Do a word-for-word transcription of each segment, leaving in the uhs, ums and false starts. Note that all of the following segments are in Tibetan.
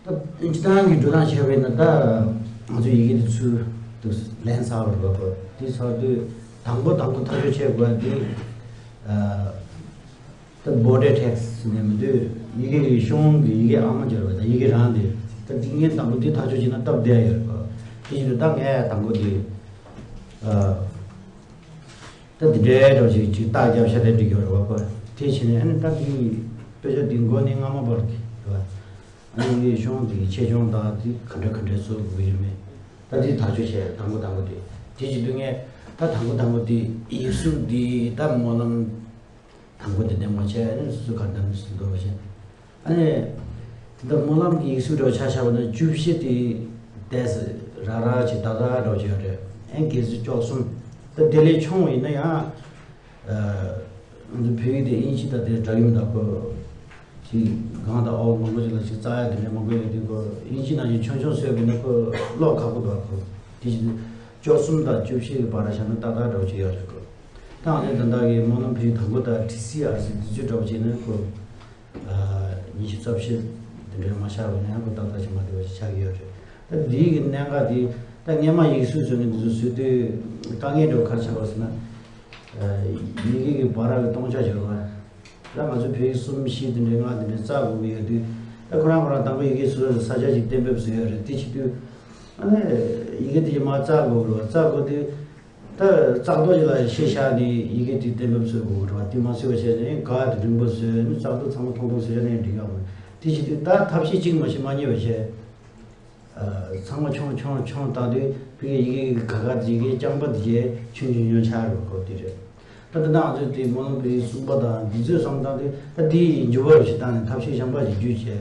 ད་སྤྱི་བཏང་གི་འགྲོ་སྟངས་བྱས་པས་ན། ད་ང་ཚོ་ཡི་གེ་དེ་ཚུར་དུ་ལེན་ཚར་བ་རེད་པ། དེ་ཚར་དུས་དང་པོ་དང་པོ་ཐག་གཅོད་བྱེད་དགོས་པ་དེ། ད་border tax ནས་མི་འདུག་ཡི་གེ་གི་གཞུང་གི་ཡི་གེ་ཨ་མ་སྦྱར་བ་དང་ཡི་གེ་རང་དེ། ད་དེ་ངས་དང་པོ་དེ་ཐག་གཅོད་བྱས་ན་སྟབས་བདེ་ཡོད་རེད་པ། དེ་བཞིན་དུ་ད་ངས་དང་པོ་དེ། ད་འདི་འདྲའི་འདྲ་བོ་ཞིག་ཅིག་རྟགས་རྒྱབ་ཤ་དེ་འགྲིག་ཡོད་རེད་པ། དེ་བྱས་ནས་ཨ་ནི་ད་འདི་དཔེ་ཆ་འདི་མགོ་ནས་རྔ་མ་བར་གྱི་རེད་པ། ཨ་ནི་ངའི་གཞུང་འདི་ཆེ་ཆུང་དང་འདི་ག་འདྲ་ག་འདྲ་བཟོ་དགོས་ཀྱི་ཡོད་མེད། ད་འདི་ཐག་གཅོད་བྱས་དང་པོ་དང་པོ་དེ། དེ་བྱེད་དུས་ངས་ད་དང་པོ་དང་པོ་དེ་ཡིག་གཟུགས་འདི་ད་སྨོན་ལམ་དང་པོ་དེ་འདེམས་པ་བྱས། ཨ་ནི་སོ་སོ་ག་འདེམས་སུ་འདོད་པ་བྱས། ཨ་ནི་འདི་སྨོན་ལམ་གྱི་ཡིག་གཟུགས་འདྲ་བོ་ཆ་བཞག་པ་ན་བཅུ་བཞི་དེ་ཏོག་ཙམ་ར་ར་ཅིག་ཏག་ཏག་འདྲ་བོ་ཅིག་ཡོད་རེད། ཨ་ནི་སྒལ་ཚིགས་བཅུ་གསུམ། ད་དེ་ལས་ཆུང་བ་ཡིན་ན་ཡང་། ཨ། ང་ཚོ་བོད་ཡིག་དེ་དབྱིན་ཇི་དང་དེ་འདྲ་གི་མི་འདུག་གོ། ཅིག་གང་དང་ཨོ་མང་པོ་ཅིག་ལ་ཅིག་རྩ་ཡ་དེ་འདྲ་མང་པོ་ཡོད་དུས་གོ། དབྱིན་ཇི་ནང་བཞིན་ཆུང་ཆུང་བཟོས་པ་ཡིན་ན་གོ། ཀློག་ཁག་པོ་འདུག་གོ། དེ་བཞིན་བཅུ་གསུམ་དང་བཅུ་བཞི་གི་བར་ལ་བཞག་ན་ཏག་ཏག་འདྲ་བོ་ཅིག་ཡོད་རེད་གོ། ད་ཨ་ནི་ད་ལྟ་གི་སྨོན་ལམ་བོད་ཡིག་དང་པོ་དང་ཊི་སི་ཨར་སི་དེ་ཚོའི་འདྲ་བོ་བྱས་ན་གོ། ཉི་ཤུ་རྩ་བཞི་དེ་འདྲའི་མ་ཆགས་པ་ནས་ཡང་ཁོ་ཏག་ཏག་ཅིག་མ་བསྡད་པ་ཞིག་ཆགས་ཀྱི་ཡོད་རེད། ད་འདིའི་གི་གནད་འགག་དེ་ད་སྔས་མ་ཡིག་གཟུགས་བཟོས་ནས་འདི་ཚོ་བཟོས་དུས་དཀའ་ངལ་འདྲ་བོ་ག་རེ་ཆགས་པ་ཟེར་ན། ཡི་གེ་གི་བར་གི་སྟོང་ཆ་སྦྱོར་བ། ད་ང་ཚོ་བོད་ཡིག་གསུམ་བཞི་དེ་འདྲའི་ལྔ་དེ་འདྲའི་བཙག་དགོས་ཀྱི་ཡོད་དུས། ད་ཁོ་རང་ཁོ་རང་དང་པོ་ཡི་གེ་བཟོས་ས་ཆ་ཅིག་གཏན་འབེབས་བཟོས་ཡོད་རེད། དེ་བྱེད་དུས་ཨ་ནི་ཡི་གེ་དེ་མར་བཙག་དགོས་རེད་བ། བཙག་དགོས་དུས། ད་བཙག་རྡོ་ཞིག་ལ་ཤེལ་བཞག་ནས་ཡི་གེ་དེ་གཏན་འབེབས་བཟོ་དགོས་རེད་བ། དེ་མ་བཟོས་པ་བྱས་ནས་ག་དེ་རིང་པོ་བཟོས་ནས་བཙག་རྡོ་ཚང་མ་ཐུང་ཐུང་བཟོས་ནས་འགྲིག་ཡོད་མ་རེད། དེ་བྱེད་དུས་ད་ཐབས་ཤེས་གཅིག་མ་ཤེས་མ་རྙེད་པ་བྱས། ཨ། ཚང་མ་ཆུང་ཆུང་ཆུང་བཏང་དུས་ཕ་གིའི་ཡི་གེ་ག་ག་དེ་ཡི་གེ་རྐྱང་པ་དེ་གས་ཆུང་ཆུང་ཆུང་ཆགས་རེད་བ། ཁོ་དེ་རེད། ད་ད་ལྟ་ང་ཚོས་དེ་སྨོན་ལམ་བོད་ཡིག་གསུམ་པ་དང་འདི་ཚོས་བསམ་བཏང་དུས་ད་དེ་ཡི་འགྱུར་བ་རུ་ཞིག་བཏང་ནས་ཐབས་ཤེས་གཞན་པ་ཞིག་བརྒྱུད་བྱས།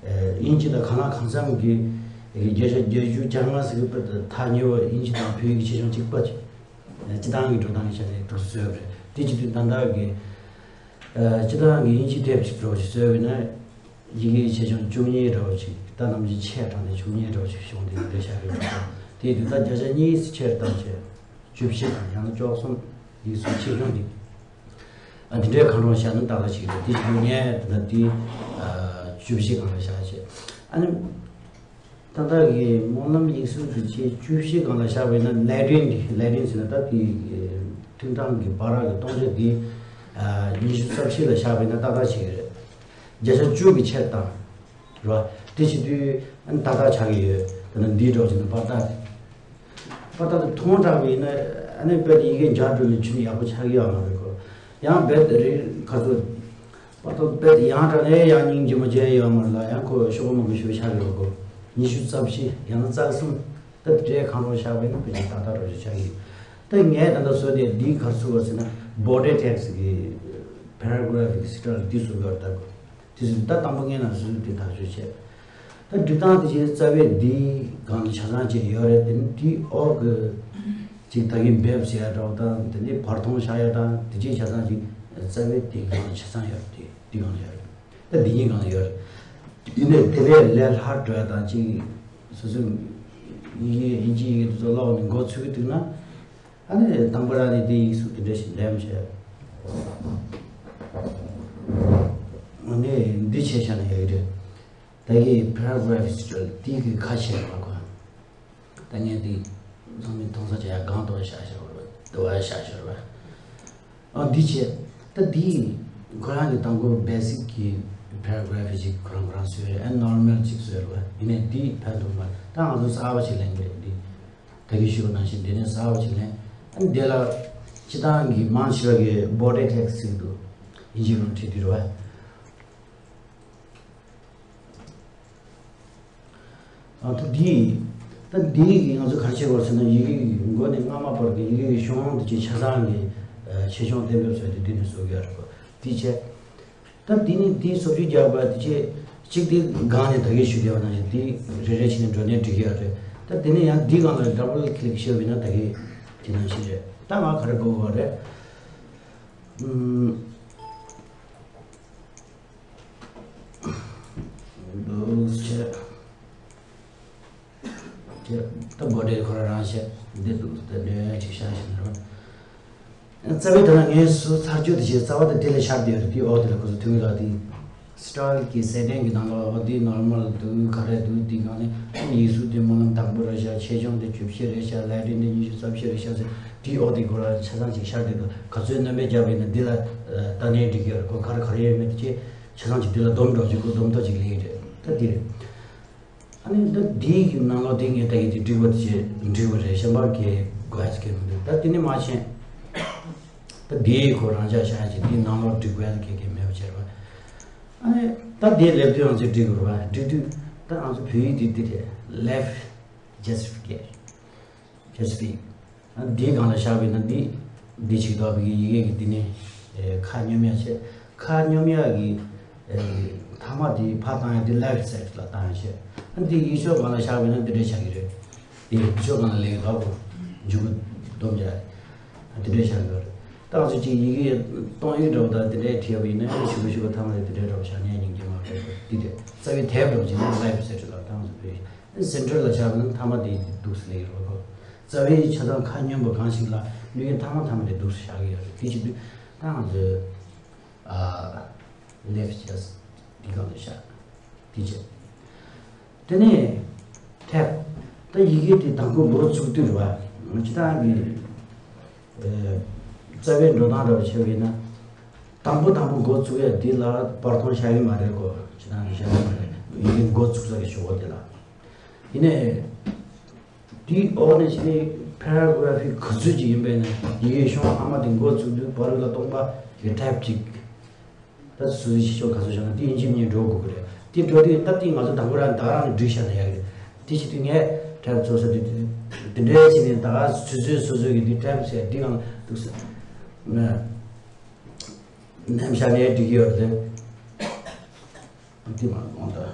ཨ། དབྱིན་ཇི་དང་གང་ལ་གང་འཚམ་གྱི་བརྒྱ་ཆ་བརྒྱད་ཅུ་གྱ་ལྔ་ཟེར་གྱི་དཔེ་ཐག་ཉེ་བ་དབྱིན་ཇི་དང་བོད་ཡིག་གི་ཆེ་ཆུང་གཅིག་པ་ཅིག་སྤྱི་བཏང་གི་འགྲོ་སྟངས་ཀྱི་ཆ་ནས་འདུག་སེ་བཟོས་པ་རེད། དེ་བྱེད་དུས་ད་ལྟ་གི་ཨ། སྤྱི་བཏང་གི་དབྱིན་ཇི་དེབ་ཅིག་འདྲ་བོ་ཞིག་བཟོས་པ་ཡིན་ན། ཡི་གེ་ཆེ་ཆུང་བཅུ་གཉིས་འདྲ་བོ་ཞིག་ད་ནམ་རྒྱུན་ཆེ་དྲགས་ནས་བཅུ་གཉིས་འདྲ་བོ་ཞིག་བྱུང་དེ་འདྲ་བཞག་གི་ཡོད་པ་དང་། དེ་དུས་ད་བརྒྱ་ཆ་གཉིས་སུ་ཆེར་བཏང་བྱས། བཅུ་བཞི་དང་ཡང་ན་བཅུ་གསུམ་ཡིག་གཟུགས་ཆེ་ཆུང་འདི། ཨ། འདི་འདྲའི་གང་རུང་བཞག་ན་ཏག་ཏག་ཞིག་རེད། དེ་བྱུང་ངས་ད་ལྟ་དེ། ཨ། བཅུ་བཞི་སྒང་ལ་བཞག་བྱས། ཨ་ནི། ད་ལྟ་གི་སྨོན་ལམ་ཡིག་གཟུགས་དེ་ཆེ་བཅུ་བཞི་སྒང་ལ་བཞག་པ་ཡིན་ན་ལེ་ཊིན་འདི། ལེ་ཊིན་ཟེར་ན་ད་དེ་ཐིང་ཀྲང་གི་བར་གྱི་སྟོང་ཆ་དེ། ཨ། ཉི་ཤུ་རྩ་བཞི་ལ་བཞག་པ་ཡིན་ན་ཏག་ཏག་ཞིག་རེད། བརྒྱ་ཆ་བཅུ་གི་ཆེར་བཏང་། རེད་བ། དེ་བྱེད་དུས་ཨ་ནི་ཏག་ཏག་ཆགས་ཀྱི་ཡོད། ད་ནི་འདིའི་འགྲོ་བྱེད་ན་པར་ཏག་རེད། པར་ཏག་དེ་ཐུང་དྲགས་པ་ཡིན་ན་ཨ་ནི་དཔེ་དེ་ཡི་གེ་འཇའ་འགྲོ་ནས་ཆུ་ནི་ཡག་པོ་ཆགས་ཀྱི་ཡོད་མ་རེད་གོ། ཡང་རྦད་རེད་ཁ་ཚོ། པར་ཏག་རྦད་ཡང་དྲགས་ནས་ཡང་སྙིང་རྗེ་མོ་བྱས་ཡོད་མ་རེད་ལ། ཡང་ཁོ་ཤོག་བུ་མང་པོ་ཞིག་ཆགས་ཀྱི་ཡོད་གོ། ཉི་ཤུ་རྩ་བཞི་ཡང་ན་རྩ་གསུམ། ད་དེ་འདྲའི་གང་རུང་བཞག་པ་ཡིན་ན་དཔེ་ཆ་ཏག་ཏག་འགྲོ་ཆགས་ཀྱི་ཡོད། ད་ངས་ད་ལྟ་བཟོས་ཏེ་འདིའི་ག་རེ་བཟོས་པ་ཟེར་ན་body text གི་paragraph གི་style འདི་བཟོ་དགོས་རེད་ད་གོ། དེ་ཚོ་ད་དང་པོ་ངས་ན་བཟོས་དེ་ཐག་གཅོད་བྱས། ད་འབྲི་སྟངས་དེ་བྱས་རྩ་བའི་འདི་སྒང་ལ་ཆ་ཚང་བྱས་ཡོད་རེད། དེ་ནི་དེའི་འོག་གི་ཅིག་ད་གིན་འབེབས་ཟེར་ཡ་འདྲ་བོ་དང་དེ་ནི་བར་མཐོང་བཞག་ཡ་དང་དེ་བྱས་ཆ་ཚང་ཅིག་རྩ་བའི་དེ་སྒང་ལ་ཆ་ཚང་ཡོད་རེད། དེ་འདི་སྒང་ལ་ཡོད་རེད། ད་འདི་གཉིས་སྒང་ལ་ཡོད་རེད། ཡིན་ནའི་དེ་ལས་ལས་སླ་བྲོ་ཡ་དང་ཅིག་སོ་སོའི་ཡི་གེ་དབྱིན་ཇིའི་ཡི་གེ་དེ་ཚོ་ཀློག་ནས་མགོ་ཚོས་ཀྱི་འདུག་ན། ཨ་ནི་དང་པོ་རང་ནས་དེ་ཡིག་གཟུགས་དེ་འདྲ་ཞིག་འདེམས་བྱས། ཨ་ནི་འདི་བྱས་བཞག་ན་ཡག་གི་རེད། ད་གི་paragraph ཞིག་འདི་གི་ཁ་ཕྱེ་ར་བ་གོ། ད་ངས་འདི་ཚང་མས་མཐོང་ས་བྱས་ཡ་སྒང་དུ་བཞག་བཞག་ར་བ། དུ་བ་བཞག་བཞག་ར་བ། ཨ་འདི་བྱས། ད་འདི་ཁོ་རང་གི་དང་པོ་basic གི་paragraph ཞིག་ཁོ་རང་ཁོ་རང་བཟོས་རེད། ཨ་normal ཅིག་བཟོས་ར་བ། ཡིན་ནའི་འདི་ཕན་ཐོགས་མ་རེད། ད་ང་ཚོ་གསར་པ་ཞིག་ལེན་དགོས་འདི། ད་གིན་ཞུས་པ་ནང་བཞིན་འདི་ནས་གསར་པ་ཞིག་ལེན། ཨ་ནི་འདི་ལ་སྤྱི་བཏང་གི་མང་ཆེ་བ་གི་body text ཟེར་གྱི་འདུག་དབྱིན་ཇིའི་ལུང་བྲིས་དུས་རེད་བ། ཨ་ད་འདི། ད་འདི་གི་ང་ཚོ་ག་རེ་བྱེད་དགོས་ཟེར་ན་ཡི་གེ་གི་མགོ་ནས་རྔ་མ་བར་གྱི་ཡི་གེ་གི་གཞུང་དེ་ཅིག་ཆ་ཚང་གི་ཆེ་ཆུང་གཏན་འབེབས་བཟོས་ཏེ་འདི་ནས་བཟོ་གི་ཡོད་རེད་གོ། འདི་བྱས། ད་འདི་ནི་འདི་སོ་བཅུ་རྒྱག་པ་དེ་ཅེས་གཅིག་དེ་སྒང་ནས་ད་གིན་ཞུ་བསྡད་པ་ནང་བཞིན་འདི་རེ་རེ་བྱས་ནས་འགྲོ་ནས་འགྲིག་གི་ཡོད་རེད། ད་དེ་ནས་ཡང་འདི་སྒང་ལ་double click བྱས་པ་ཡིན་ན་ད་གིན་དེ་ནང་བཞིན་རེད། ད་ང་ག་རེ་དགོས་པ་རེད། ཨུམ། འདུག་བྱས། ཅེས་ད་body ཁོ་རང་རང་བཤད་འདི་འདུག་ད་འདྲ་ཅིག་བཤད་བཞིན་རེད། རྩ་བའི་དེ་ན་ངས་སུ་ཚར་གཅོད་དེ་བྱས་རྩ་བ་དེ་དེ་ལས་ཤར་བསྡད་ཡོད་རེད། དེའི་འོག་དེ་ལ་ཁོ་ཚོ་ཐོན་གི་ལ་དེ། སི་ཊལ་གྱི་གསལ་སྟོན་གྱི་ནང་ལ་འོ་དེ་ནོར་མལ་འདུག་ག་རེ་འདུག་དེ་གང་ནས་ཡིག་གཟུགས་དེ་སྨོན་ལམ་དང་པོ་རེད་ཤག་ཆེ་ཆུང་དེ་བཅུ་བཞི་རེད་ཤག་ལེ་ཊིན་དེ་ཉི་ཤུ་རྩ་བཞི་རེད་ཤག་ཟེར་དེ་འོ་དེ་སྐོར་ལ་ཆ་ཚང་ཅིག་ཤར་བསྡད་འདུག་ག་ཚོད་སྣོན་པ་བརྒྱབ་པ་ཡིན་ན་འདི་ལ་ལྟ་ནས་འགྲིག་གི་ཡོད་རེད། ཁོ་ག་རེ་ག་རེ་ཡོད་མེད་དེ་ཆེ་ཆ་ཚང་ཅིག་འདི་ལ་སྡོམ་འགྲོ་ཅིག་ཁོ་སྡོམ་ཐོ་ཅིག་ལེན་གྱི་རེད། ད་དེ་རེད། ཨ་ནི་ད་འདིའི་ནང་ལོགས་དེ་ངས་ལྟ་ཡི་དེ་འགྲིག་པ་དེ་ཆེ་འགྲིག་པ་རེད། གཞན་པ་གས་དགོས་ཡ་ཅིག་གས་མི་འདུག་ད་དེ་ནི་མ་ཆེན། ད་འདིའི་ཁོ་རང་ཅག་བཞག་ཅིག་འདིའི་ནང་ལོགས་འགྲིག་དགོས་ཡ་གས་གས་མེད་པ་བྱས་པ། ཨ་ནི་ད་འདི་ལེབ་དུས་ང་ཚོས་འགྲིག་དགོས་པ་འགྲིག་དུས་ད་ང་ཚོ་བོད་ཡིག་འདི་འདི་རེད། ལེབ་ཇེ་སི་ཕི་ཀེ་ཇེ་སི་ཕི། ཨ་འདིའི་སྒང་ལ་བཞག་པ་ཡིན་ན་འདི་འདི་ཅིག་འདུག་བོད་ཡིག་ཡི་གེ་གི་འདི་ནི་ཨེ་ཁ་སྙོམས་ཡ་བྱས། ཁ་སྙོམས་ཡ་གི་ཨེ་མཐའ་མ་འདི་ཕར་བཏང་ཡ་འདི་ལེབ་སའིཌ་ལ་བཏང་ཡ་བྱས། ཨ་འདི་ཡིག་ཕྱོགས་སྒང་ལ་བཞག་པ་ཡིན་ན་འདི་འདྲས་བཞག་གི་རེད། དེ་ཕྱོགས་གང་ལ་ལེགས་ལགས་པོ་འཇུག་གི་སྡོམ་རྒྱག་དེ་འདྲའི་བྱ་དགོས་རེད། ད་ང་ཚོ་ཅིག་ཡི་གེ་གཏོང་ཡིག་འདྲ་བོ་དང་དེ་འདྲའི་བྲིས་པ་ཡིན་ན་ཡང་ཞུ་གི་ཞུ་གི་ཐ་མ་རེ་དེ་འདྲའི་འདྲ་བོ་བྱ་ཉན་ཉན་གྱི་མ་རེད། དེ་དེ་རྩ་བའི་དེབ་འདྲ་བོ་ཅིག་ན་ལེབ་སའིཌ་ལ་ད་ང་ཚོ་བོད་ཡིག་སེན་ཊར་ལ་བཞག་པ་ན་ཐ་མ་དེ་འདུག་སེ་ལེགས་རོགས་གོ། རྩ་བའི་ཆ་ཚང་ཁ་སྙོམས་པ་གང་ཞིག་ལ་ནུས་ཡུན་ཐ་མ་ཐ་མ་དེ་འདུག་སེ་བཞག་གི་ཡོད་རེད། དེ་བྱེད་དུས་ད་ང་ཚོས། ཨ། ལེབ་ཇེ་སི་ཕི་འདི་སྒང་ལ་བཞག་དེ་བྱས། དེ་ནས་ཊེབ། ད་ཡི་གེ་དེ་དང་པོ་འགོ་བཙུགས་དུས་རེད་བ། སྤྱིར་བཏང་གི་ཨ་རྩ་བའི་འགྲོ་སྟངས་འདྲ་བ་བྱས་པ་ཡིན་ན། དང་པོ་དང་པོ་འགོ་བཙུགས་ཡ་འདི་ལ་བར་སྟོང་བཞག་གི་མ་རེད་གོ། སྤྱིར་བཏང་གི་བཞག་གི་མ་རེད། ཡི་གེ་འགོ་བཙུགས་ས་གི་ཞོགས་པ་དེ་ལ། ཡིན་ནའི། དེའི་འོག་ནས་ཕྱིན་ནས་པེ་ར་གྷ་ར་ཕི་ག་ཚོད་ཅིག་ཡིན་པས་ན་ཡི་གེ་གཞུང་ཨ་མ་དེ་འགོ་བཙུགས་དུས་བར་ལ་སྟོང་པ་གི་ཊེབ་ཅིག་ད་སུ་ཞིག་ཤོག་ག་ཚོད་བཞག་ན་དེ་ཡིན་གཅིག་མིན་གཉིས་འགྲོ་དགོས་ཀྱི་རེད། དེ་འགྲོ་དུས་སྟབས་དེ་ང་ཚོ་དང་པོ་རང་ད་རང་གིས་འབྲི་བཞག་ན་ཡག་གི་རེད། དེ་བྱེད་དུས་ངས་ཊེབ་བཟོ་ས་དེ་དེ་འདྲའི་བྱས་ནས་ད་ག་ཚོད་ཚོད་སོ་སོ་གི་དེ་ཊེབ་བྱས་དེ་གང་འདུག་ས་ནས་ནམ་ཞག་ནས་འབྲི་གི་ཡོད་རེད། དེ་མ་དགོངས་དག་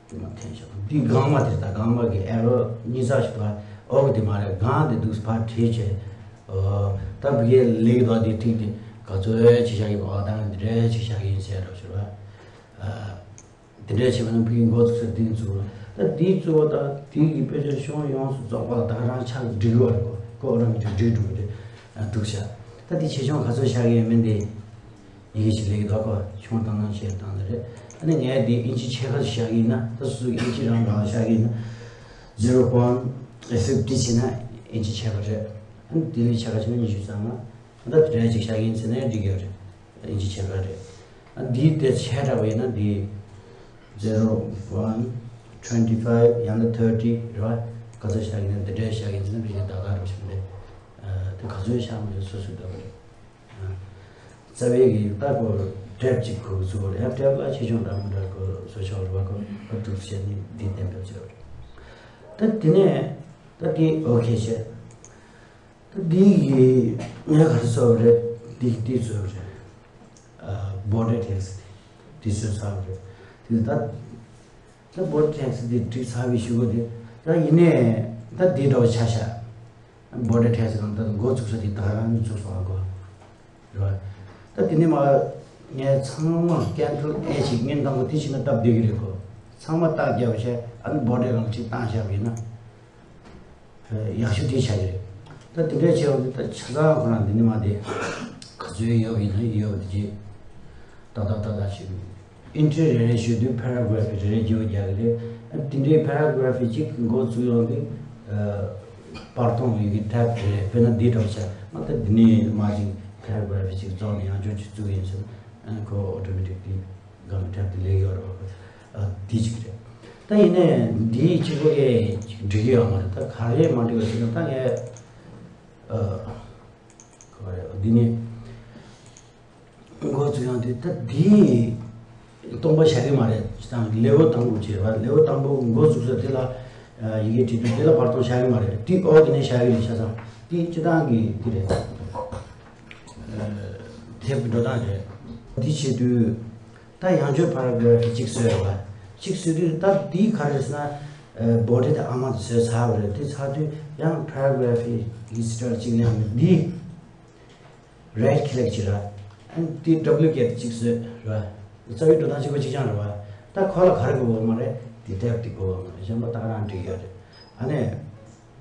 དེ་མ་འཐེན་ཤོག་འདི་སྒང་མ་དེ་ད་སྒང་མ་གི་ཨེ་རོ་གཉིས་ཚགས་ཤིག་པ་ཨོ་གི་དེ་མ་རེད། སྒང་དེ་འདུག་ཕར་བྲིས་བྱས། ཨོ། ད་བི་གའི་ལེགས་དོ་དེ་ཐིག་དེ་ག་ཚོད་ཅིག་བཞག་གི་ཨོ་ད་འདི་འདྲའི་ཅིག་བཞག་གི་ཡིན་ཟེར་རོགས་ཞུ་བ། ཨ། དེ་འདྲའི་བྱས་པ་ན་བི་གའི་འགོ་ཚུགས་ས་དེ་ཚུགས་རོགས། ད་དེའི་གཙོ་བོ་ད་དེ་གི་དཔེ་ཆ་ཤོག་ཡོངས་སུ་རྫོགས་པ་ད་རང་ཆག་འགྲིག་གི་བ་རེད་གོ། ཁོ་རང་གི་འགྲིག་འགྲིག་འགྲོ་གི་རེད། འདུག་བྱ། ད་དེ་ཆེ་ཆུང་ག་ཚོད་བཞག་གི་ཡོད་མིན་དེ། ཡི་གེ་ཞིག་ལེགས་དོ་ཁོ་ཆུང་དང་ནང་ཆེ་དང་ནི་རེད། ཨ་ནི་ངས་འདི་ཨིན་ཅི་ཕྱེད་ཀ་བཞག་གི་ཡིན་ན་ད་སུ་ཨིན་ཅི་རང་རང་བཞག་གི་ཡིན་ན། zero point fifty བྱས་ན་ཨིན་ཅི་ཕྱེད་ཀ་རེད། ཨ་ནི་དེ་ལས་ཕྱེད་ཀ་བྱས་ན་ཉི་ཤུ་རྩ་ལྔ། ད་དེ་འདྲ་ཅིག་བཞག་གི་ཡིན་ཟེར་ན་འགྲིག་གི་རེད། ཨིན་ཅི་ཕྱེད་ཀ་རེད། ཨ་འདིའི་དེ་ཆེ་དྲགས་པ་ཡིན་ན་འདི། zero one twenty five ཡང་ན་thirty རེད་བ། ག་ཚོད་བཞག་གི་ཡིན་ན་འདི་འདྲ་བཞག་གི་ཡིན་ཟེར་ན་བི་ཞིག་ད་ག་རུ་བཞག་འདི། དེ་ག་ཚོད་བཞག་མ་ཡོད་སོ་སོའི་འདོད་པ་རེད། རྩ་བའི་གི་ད་གོ་ཊེབ་ཅིག་གོ་གི་ཚུལ་རེད། ཊེབ་ལ་ཆེ་ཆུང་འདྲ་མི་འདྲ་གོ་བཟོ་ཆོག་རེད་བ། གོ་ཨ་འདུག་བྱས་ནས་འདི་གཏན་འབེབས་བྱས་པ་རེད། ད་དེ་ནས་ད་དེ་ཨོ་ཁེ་བྱས། ད་འདི་གི་ངས་ག་རེ་བཟོས་པ་རེད། འདི་འདི་བཟོས་པ་རེད། ཨ་བོ་ཌར་ཊེག་སི་འདི་བཟོས་ཚར་བ་རེད། དེ་ད་ད་བོ་ཌར་ཊེག་སི་འདི་བྲིས་ཚར་བའི་གཞུག་གུ་དེ་ད་ཡིན་ནའི་ད་འདི་འདྲ་བ་ཆ་བཞག་བོ་ཌར་ཊེག་སི་གང་ལྟར་འགོ་བཙུགས་ས་དེ་ད་རང་གིས་བཙུགས་སོང་ཨ་གོ། རེད་བ། ད་དེ་ནས་མ་ངས་ཚང་མ་ཀེ་པི་ཊལ་ཨེ་ཞིག་སྔོན་དང་པོ་དེ་ཞིག་ན་སྟབས་བདེ་གི་རེད་གོ། ཚང་མ་རྟགས་བརྒྱབ་བྱས་ཨ་ནི་བོ་ཌར་གང་ཅིག་བཏང་བཞག་པ་ཡིན་ན། ཡག་ཤོས་དེ་ཆགས་ཀྱི་རེད། ད་དེ་འདྲའི་ཆེ་བ་འདི་ད་ཆ་ཚང་ཁོ་རང་འདི་ནི་མ་དེ་ག་ཚོད་ཡོད་ཡིན་ན་ཡོད་པ་དེ་ཅིག་ཏག་ཏག་ཏག་ཏག་ཞིག་ཨིན་ཊི་རེ་རེ་ཞུ་དུས་པེ་ར་གྷ་ར་ཕི་རེ་རེ་བརྗེ་པོ་རྒྱག་གི་རེད། ཨ་དེ་འདྲའི་པེ་ར་གྷ་ར་ཕི་གཅིག་འགོ་བཙུགས་ཡོང་དུས་ཨ་བར་སྟོང་ཡི་གེ་ཊེབ་རེ་རེ་དཔེར་ན་འདི་འདྲ་བོ་བྱས་ང་ད་འདི་ནས་མ་ཅིག་པེ་ར་གྷ་ར་ཕི་གཅིག་རྫོགས་ནས་ཡང་བསྐྱར་གཅིག་བཙུགས་ཡིན་ཟེར་ན་ཨ་ཁོ་ཨོ་ཊོ་མེ་ཊིག་ལི། གང་གྲབས་དེ་ལས་ཡོད་རེད་བ། ཨ་དེ་གཅིག་རེད། ད་ཡིན་ནའི་འདིའི་གཅིག་པོ་གས་འགྲིག་གི་ཡོད་མ་རེད། ད་ག་རེ་མ་འགྲིག་པ་ཞིག་ན་ད་ངས་ཨ་ག་རེ་འདི་ནི་འགོ་བཙུགས་ཡོང་དུས་ད་འདི་སྟོང་པ་བཞག་གི་མ་རེད། ཅི་ད་ལེའུ་དང་པོ་བྱས་པ་ལེའུ་དང་པོ་འགོ་བཙུགས་ས་དེ་ལ་ཡི་གེ་བྲིས་དུས་དེ་ལ་བར་སྟོང་བཞག་གི་མ་རེད། དེ་འོག་གི་ནས་བཞག་གི་རེད། ཆ་ཚང་དེ་སྤྱི་བཏང་གི་དེ་རེད། དེབ་འགྲོ་སྟངས་རེད། འདི་བྱེད་དུས། ད་ཡང་བསྐྱར་པེ་ར་གྷ་ར་ཕི་གཅིག་བཟོས་ཡོད་པ། གཅིག་བཟོས་དུས་ད་འདི་ག་རེ་ཟེར་ན། བོ་ཌར་དེ་ཨ་མ་དེ་བཟོས་ཚར་བ་རེད། དེ་ཚར་དུས་ཡང་པེ་ར་གྷ་ར་ཕི་ཡི་སི་ཊལ་གཅིག་ལེན་ཡོད་འདི། རའིཊ་ཀི་ལིག་བྱེད་ར། ཨ་ནི་དེ་ཌུབ་ལི་ཀེཊ་གཅིག་བཟོས་ར། རྩ་བའི་འགྲོ་སྟངས་གཅིག་པ་གཅིག་རྐྱང་རེད་བ། ད་ཁོ་ལ་ག་རེ་དགོས་པ་མ་རེད། དེ་ཊེབ་དེ་དགོས་པ་མ་རེད། གཞན་པ་ད་ག་རང་འགྲིག་ཡོད་རེད། ཨ་ནི།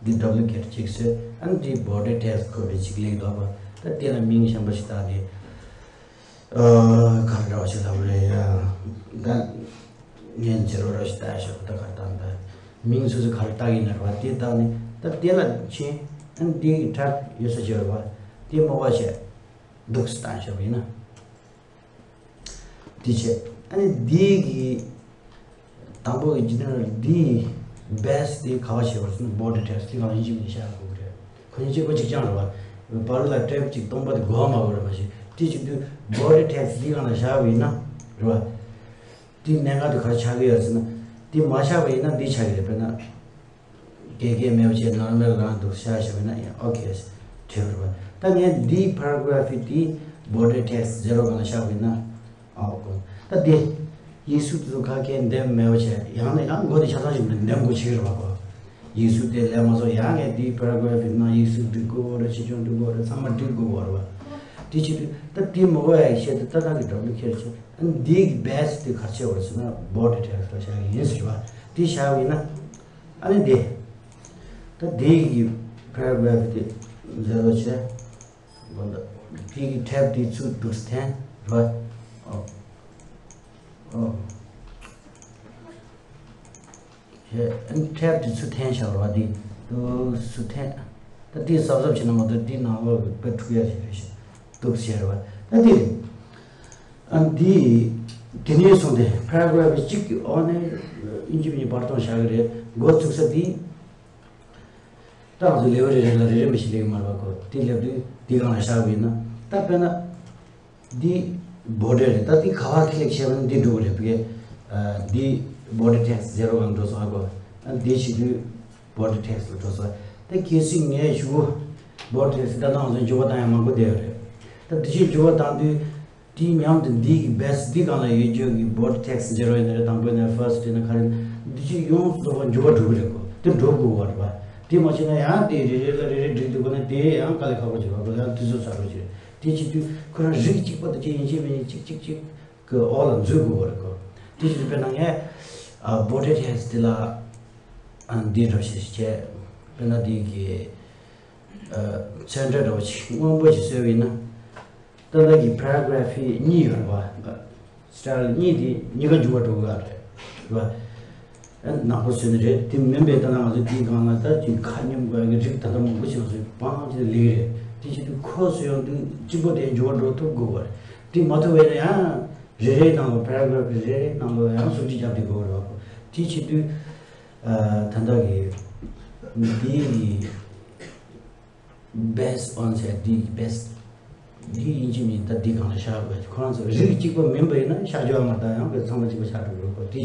འདི་ཌུབ་ལི་ཀེཊ་གཅིག་བཟོས། ཨ་ནི་འདི་བོ་ཌར་ཊེག་སི་ཁོ་རེ་གཅིག་ལེགས་འདུག་པ། ད་དེ་ལ་མིང་གཞན་པ་ཞིག་བཏགས་ཏེ། ཨ་ག་རེ་འདྲ་བ་ཞིག་ལབ་རེད་ཡ། ད་ངས་ཛེ་རོ་ར་ཞིག་བཏགས་ཤག་ད་ག་རེ་བཏགས་ད། མིང་སོ་སོ་ག་རེ་བཏགས་ཡིན་ན་རེད་བ། དེ་བཏགས་ནས་ད་དེ་ལ་ཕྱིན། ཨ་ནི་དེ་གི་ཊེབ་ཡོད་ས་ཅིག་ཡོད་རེད་བ། དེ་མ་དགོས་བྱས་འདུག་སེ་བཏང་ཤག་ཡིན་ན། དེ་བྱས། ཨ་ནི་འདི་གི་དང་པོ་གི་ཇི་ནེ་རལ་འདི་བེ་སི་དེ་ག་བ་བྱེད་པར་སོང་ན་བྷོ་ཌི་ཊེག་སི་དེ་གང་ཡིན་གཅིག་མིན་བཞག་དགོས་ཀྱི་རེད། ཁོ་གཉིས་གཅིག་པ་གཅིག་རྐྱང་རེད་བ། བར་ལ་ཊེབ་གཅིག་སྟོང་པ་དེ་གོ་བ་མ་གོ་རེད་མ་གཞི། དེ་བྱེད་དུས་བྷོ་ཌི་ཊེག་སི་དེ་གང་ལ་བཞག་པ་ཡིན་ན་རེད་བ། དེ་གནད་འགག་དེ་ག་རེ་ཆགས་ཀྱི་ཡོད་ཟེར་ན། དེ་མ་བཞག་པ་ཡིན་ན་འདི་ཆགས་ཀྱི་རེད། དཔེར་ན། དགེ་རྒན་མེད་པ་བྱས་ནོར་མེད་རང་འདུག་བཞག་བཞག་པ་ཡིན་ན་ཡང་ཨོ་ཁེ་བྲིས་པ་རེད་བ། ད་ངས་འདི་པ་ར་གྷ་ར་ཕི་དེ་བྷོ་ཌི་ཊེག་སི་ཛེ་རོ་སྒང་ལ་བཞག་པ་ཡིན་ན། ཨོ་ཁེ། ད་དེ་ཡིག་གཟུགས་དེ་ཚོ་ག་གེ་འདེམས་མེད་པ་བྱས་ཡང་ན་ཡང་མགོ་དེ་ཆ་ཚང་ཞིག་འདེམས་དགོས་ཆགས་ཀྱི་རེད་བ་ཁོ། ཡིག་གཟུགས་དེ་ལས་མ་སོང་ཡང་ངས་དེའི་པ་ར་གྷ་ར་ཕི་ནང་ཡིག་གཟུགས་འབྲི་དགོས་པ་རེད། ཆེ་ཆུང་འབྲི་དགོས་པ་རེད། ཚང་མ་འབྲི་དགོས་པ་རེད་བ། དེ་བྱེད་དུས་ད་དེ་མ་དགོས་ཡ་བཤད་དུས་ད་ད་གི་འགྲོ་འདུག་ཁྱེར་ཆེ། ཨ་ནི་དེ་གི་བེ་སི་དེ་ག་རེ་བྱས་པ་རེད་ཟེར་ན་བྷོ་ཌི་ཊེག་སི་ལ་བཞག་གི་ཡིན་ཟེར་བ། དེ་བཞག་པ་ཡིན་ན། ཨ་ནི་དེ། ད་དེ་གི་པ་ར་གྷ་ར་ཕི་དེ་ཛེ་རོ་བྱས། དེ་གི་ཊེབ་དེ་ཚུར་འདུག་སེ་འཐེན་རོ། ཨོ། ཨོ། ཨ་ནི་ཊེབ་དེ་ཚུར་འཐེན་བཞག་རོ། དེ་འདུག་སེ་འཐེན། ད་དེ་གཟབ་གཟབ་བྱས་ན་མ་གཏོགས་དེ་ནང་ལོགས་ཀྱི་དཔེ་འཁྲུག་ཡ་ཞིག་རེད་ཤག་འདུག་སེ་བྱས་རོ། ད་དེ་རེད། ཨ་འདི། དེ་ནས་བཟུང་སྟེ་པ་ར་གྷ་ར་ཕི་གཅིག་གི་འོག་ནས་ཨིན་ཇི་མིན་བར་སྟོང་བཞག་གི་རེད། འགོ་ཚུགས་ས་འདི། ད་ང་ཚོ་ལེའུ་རེ་རེ་ལ་རེ་རེ་མི་ཞིག་སླེབས་ཀྱི་མ་རེད་པ་ཁོ། དེ་སླེབས་དུས་འདི་སྒང་ལ་བཞག་པ་ཡིན་ན། ད་དཔེར་ན། འདི་བྷོ་ཌི་རེད། ད་འདི་ག་བ་ཁ་ལེགས་བྱས་པ་ནི་འདི་འགྲོ་གི་རེད་བ། འདི་བྷོ་ཌི་ཊེག་སི་ཛེ་རོ་སྒང་འགྲོ་སོང་ཨ་ཁོ། ཨ་འདི་བྱེད་དུས་བྷོ་ཌི་ཊེག་སི་ལ་འགྲོ་སོང་། ད་གལ་སྲིད་ངས་ཞུ་གོ། བྷོ་ཌི་ཊེག་སི་ད་ནང་བཟོ་འགྱུར་བ་བཏང་ཡ་མང་པོ་བསྡད་ཡོད་རེད། ད་འདི་ཕྱིར་འགྱུར་བ་བཏང་དུས། དེའི་མཉམ་དུ་འདི་གི་བེ་སི་འདི་སྒང་ལ་ཡོད་རྒྱུ་གི་བྷོ་ཌི་ཊེག་སི་ཛེ་རོ་ཡིན་ན་རེད། དང་པོ་ཡིན་ན་ཕར་སི་ཊི་ཡིན་ན་ག་རེ་ཡིན་ན་འདི་ཕྱིར་ཡོངས་སུ་རྫོགས་པ་འགྱུར་བ་འགྲོ་གི་རེད་གོ། དེ་འགྲོ་དགོས་པ་རེད་པ། དེ་མ་བྱས་ན་ཡང་དེ་རེ་རེ་ལ་རེ་རེ་སྒྲིག་དགོས་ན་དེ་ཡང་དཀའ་ལས་ཁག་པོ་ཞིག་རེད་གོ། ཡང་དུས་ཚོད་ཟ་འགྲོ་གི་རེད། དེ་བྱེད་དུས་ཁོ་རང་རིགས་གཅིག་པ་དང་གཅིག་ཡིན་གཅིག་མིན་གཅིག་གཅིག་གཅིག་གི་འོག་ལ་འཛུལ་དགོས་པ་རེད་གོ། དེ་བྱེད་དུས་དཔེར་ན་ངས་ཨ་བྷོ་ཌི་ཊེག་སི་འདི་ལ་ཨ་འདི་འདྲ་བ་ཞིག་བྱས། དཔེར་ན་འདི་གི་ཨ་ཚོན་ཁྲ་འདྲ་བ་ཞིག་སྔོན་པོ་ཞིག་བཟོས་པ་ཡིན་ན། ད་ལྟ་གི་པ་ར་གྷ་ར་ཕི་གཉིས་ཡོད་རེད་པ། སི་ཊའིལ་གཉིས་དེ་གཉིས་ཀ་འགྱུར་བ་འགྲོ་གི་རེད་པ། ནག་པོ་བཟོས་ནི་རེད། དེ་མིན་པའི་ད་ལྟ་ང་ཚོ་དེའི་སྒང་ལ་ད་ཅིག་ཁ་སྙོམས་དགོས་ཀྱི་རིགས་ད་ལྟ་མང་པོ་ཞིག་ང་ཚོས་སྤང་བྱས་ནས་ལས་ཀྱི་རེད། དེ་བྱེད་དུས་ཁོ་བཟོས་ཡོང་དུས་གཅིག་པོ་དེ་འགྱུར་བ་འགྲོ་ཐུབ་དགོས་པ་རེད། དེ་མ་ཐུབ་པ་ཡིན་ན་ཡང་རེ་རེའི་ནང་ལ་པ་ར་གྷ་ར་ཕི་རེ་རེའི་ནང་ལ་ཡང་སུབ་ཅིག་རྒྱབ་བསྡད་དགོས་པ་རེད་པ། དེ་བྱེད་དུས་ཨ་ད་ལྟ་གི་འདི་གི་བེ་སི་ཨོན་ཟེར་འདི་བེ་སི་འདི་ཡིན་གཅིག་མིན་ད་འདི་སྒང་ལ་བཞག་དགོས། ཁོ་རང་ཚོ་རིགས་གཅིག་པ་མིན་པ་ཡིན་ན་བཞག་རྒྱུ་ཡོད་མ་རེད། ད་ཡང་དཔེ་ཚང་མ་གཅིག་པ་ཆགས་འགྲོ་གི་རེད་གོ། དེ་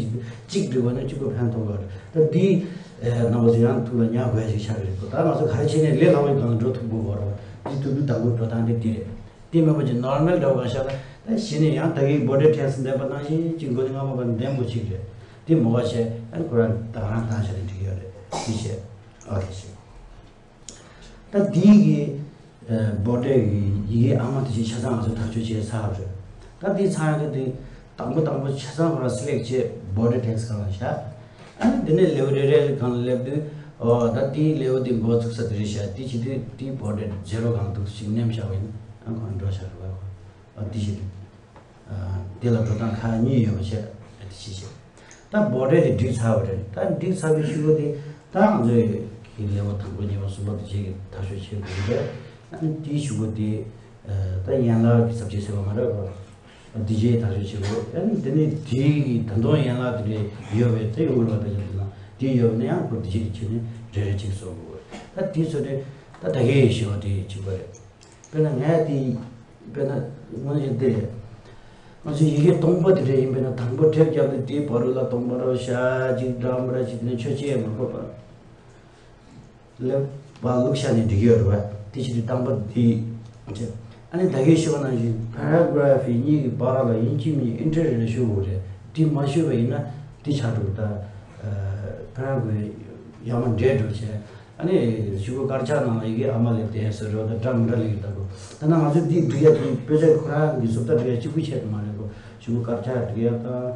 གཅིག་འགྲིག་པ་ན་གཅིག་པ་ཕན་ཐོགས་པ་རེད། ད་འདི་ཨེ་རྣམ་པ་ཚོ་ཡང་ཐུགས་ལ་ཉར་དགོས་ཞིག་ཆགས་ཀྱི་རེད་གོ། ད་ང་ཚོ་ག་རེ་བྱས་ནས་ལས་སླ་བོའི་སྒང་ལ་འགྲོ་ཐུབ་དགོས་པ་རེད། འདི་དུས་དུས་དང་པོ་འགྲོ་སྟངས་དེ་འདི་རེད། དེ་མིན་པ་ཅིག་ནོར་མལ་འདྲ་བ་བཞག་ན་ད་གཞི་ནས་ཡང་ད་གིན་བྷོ་ཌི་ཊེག་སི་འདེམས་པ་ནང་བཞིན་གཅིག་མགོ་ནས་རྔ་མ་བར་འདེམས་དགོས་ཅིག་རེད། དེ་མ་དགོས་བྱས་ཨ་ཁོ་རང་ད་རང་བཏང་བྱས་ནས་འགྲིག་ཡོད་རེད། དེ་བྱས་ཨོ་ཁེ་ཞིག་ད་འདི་གི་ཨ་བྷོ་ཌི་གི་ཡི་གེ་ཨ་མ་དེ་ཅིག་ཆ་ཚང་ང་ཚོས་ཐག་གཅོད་བྱས་ཚར་བ་རེད། ད་འདི་ཚང་ཡག་གི་དེ་དང་པོ་དང་པོ་ཆ་ཚང་ཁོ་རང་སི་ལེག་བྱས་བྷོ་ཌི་ཊེག་སི་སྒང་ལ་བཞག་ཨ་ནི་འདི་ནས་ལེའུ་རེ་རེ་སྒང་ལ་སླེབས་དུས་ཨོ་ད་འདིའི་ལེའུ་འདི་འགོ་ཚུགས་ས་དེ་རེད་ཤག་དེ་བྱེད་དུས་འདི་བྷོ་ཌི་ཛེ་རོ་སྒང་འདུག་ཅིག་མནན་བཞག་པ་ཡིན་ན་ཨ་ཁོ་རང་འགྲོ་བཞག་རེད་བ། ཨ་འདི་བྱེད་དུས། དེ་ལ་འགྲོ་སྟངས་ཁག་གཉིས་ཡོད་པ་བྱས་དེ་ཅི་བྱེད། ད་བྷོ་ཌི་དེ་བསྒྲིགས་ཚར་བ་རེད། ད་བསྒྲིགས་ཚར་བའི་གཞུག་གུ་དེ་ད་ང་ཚོས་ཀྱི་ལེའུ་དང་པོ་གཉིས་པ་གསུམ་པ་དེ་བྱེད་ཀྱི་ཐག་གཅོད་བྱེད་དགོས་རེད། ཨ་ནི་དེའི་གཞུག་གུ་དེ་ད་ཡན་ལག་གི་ཚབ་བྱེད་ཟེར་བ་མ་རེད་གོ། དེ་བྱེད་ཐག་གཅོད་བྱེད་དགོས། ཨ་ནི་དེ་ནས་དེའི་གི་ད་དུང་ཡན་ལག་དེ་འདྲ་ཡོད་པའི་དེ་ཡོང་གི་རེད་པ། ད་ཅི་ལ་དེ་ཡོད་པ་ན་ཡང་ཁོ་དེ་བྱེད་བྱེད་ནས་རེ་རེ་གཅིག་བཟོ་དགོས། ད་དེ་ཚོ་དེ་ད་ད་གའི་ཞེས་པ་དེ་གཅིག་པ་རེད། དཔེར་ན་ངས་དེ། དཔེར་ན་དངོས་གནས་དེ། ང་ཚོའི་ཡི་གེ་སྟོང་པ་དེ་འདྲ་ཡིན་པས་ན་དང་པོ་དེབ་བརྒྱབ་ནས་དེའི་བར་ལ་སྟོང་པ་ར་ཤ་གཅིག་འདྲ་མི་འདྲ་ཅིག་དེ་ནས་ཆོས་ཅི་ཡང་མ་དགོས་པར། ལེགས་པར་བླུགས་བཞག་ནས་འགྲིག་གི་ཡོད་རེད་བ། དེ་ཕྱིར་དུ་དང་པོ་དེ། ཨ་ནི་ད་གིན་ཞུས་པ་ནང་བཞིན་པ་ར་གྷ་ར་ཕི་གཉིས་ཀྱི་བར་ལ་ཡིན་གཅིག་མིན་ཨིན་ཊར་རེ་རེ་ཞུ་དགོས་རེད། དེ་མ་ཞུས་པ་ཡིན་ན་དེ་ཆགས་འགྲོ་གི། ད་པ་ར་གྷ་ར་ཕི་ཡར་མར་འདྲེས་འགྲོ་བྱས། ཨ་ནི་གཞུག་གུ་དཀར་ཆག་ནང་ལ་ཡི་གེ་ཨ་མ་ལེབ་དེ་ཟེར་རོ། ད་འདྲ་མི་འདྲ་ལེགས་ད་གོ། ད་ནང་ང་ཚོས་འདི་འབྲི་ཡ་དེ་དཔེ་ཆ་ཁོ་རང་གི་བཟོ་ལྟ་འབྲི་ཡ་གཅིག་པུ་ཆེད་དུ་མ་རེད་གོ། གཞུག་གུ་དཀར་ཆག་འབྲི་ཡ་དང་།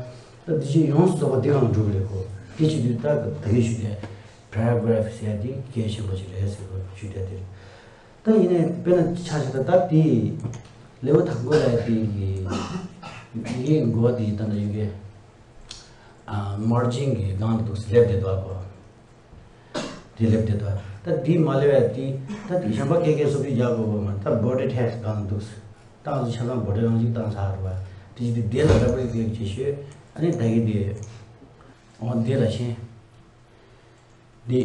ད་འདི་ཕྱིར་ཡོངས་སུ་རྫོགས་པ་འདི་གང་འགྲོ་གི་རེད་གོ། དེ་བྱེད་དུས་ད་ད་གིན་ཞུས་ཏེ་པ་ར་གྷ་ར་ཕི་ཟེར་ཡ་དེ་གལ་ཆེན་པོ་ཞིག་རེད་ཟེར་གོ། ཞུས་ཏེ་དེ་རེད། ད་ཡིན་ནའི་དཔེར་ན་ཆ་བཞག་ད་ད་དེ་ལེའུ་དང་པོ་ལ་དེ་གི། ཡི་གེ་མགོ་དེ་ད་ལྟ་ཡི་གེ་ཨ་མར་ཇིང་གི་སྒང་དུ་སླེབས་བསྡད་འདུག་གོ། དེ་སླེབས་བསྡད་འདུག་ད་དེ་མ་སླེབས་པ་དེ་ད་དེ་གཞན་པ་ཁེ་ཁེ་སོབ་ཅིག་རྒྱག་དགོས་གོ། མ་ད་བོ་ཌི་ཊེག་སི་སྒང་དུ་ད་ང་ཚོ་ཆ་ཚང་བོ་ཌི་རང་ཅིག་བཏང་ཚར་བ་དེ་ཅིག་དེ་དེ་ལ་ཌབ་བལ་ཀི་ལིག་བྱེད་ཤོད། ཨ་ནི་ད་གི་དེ་འོ་དེ་ལ་ཕྱིན། འདི་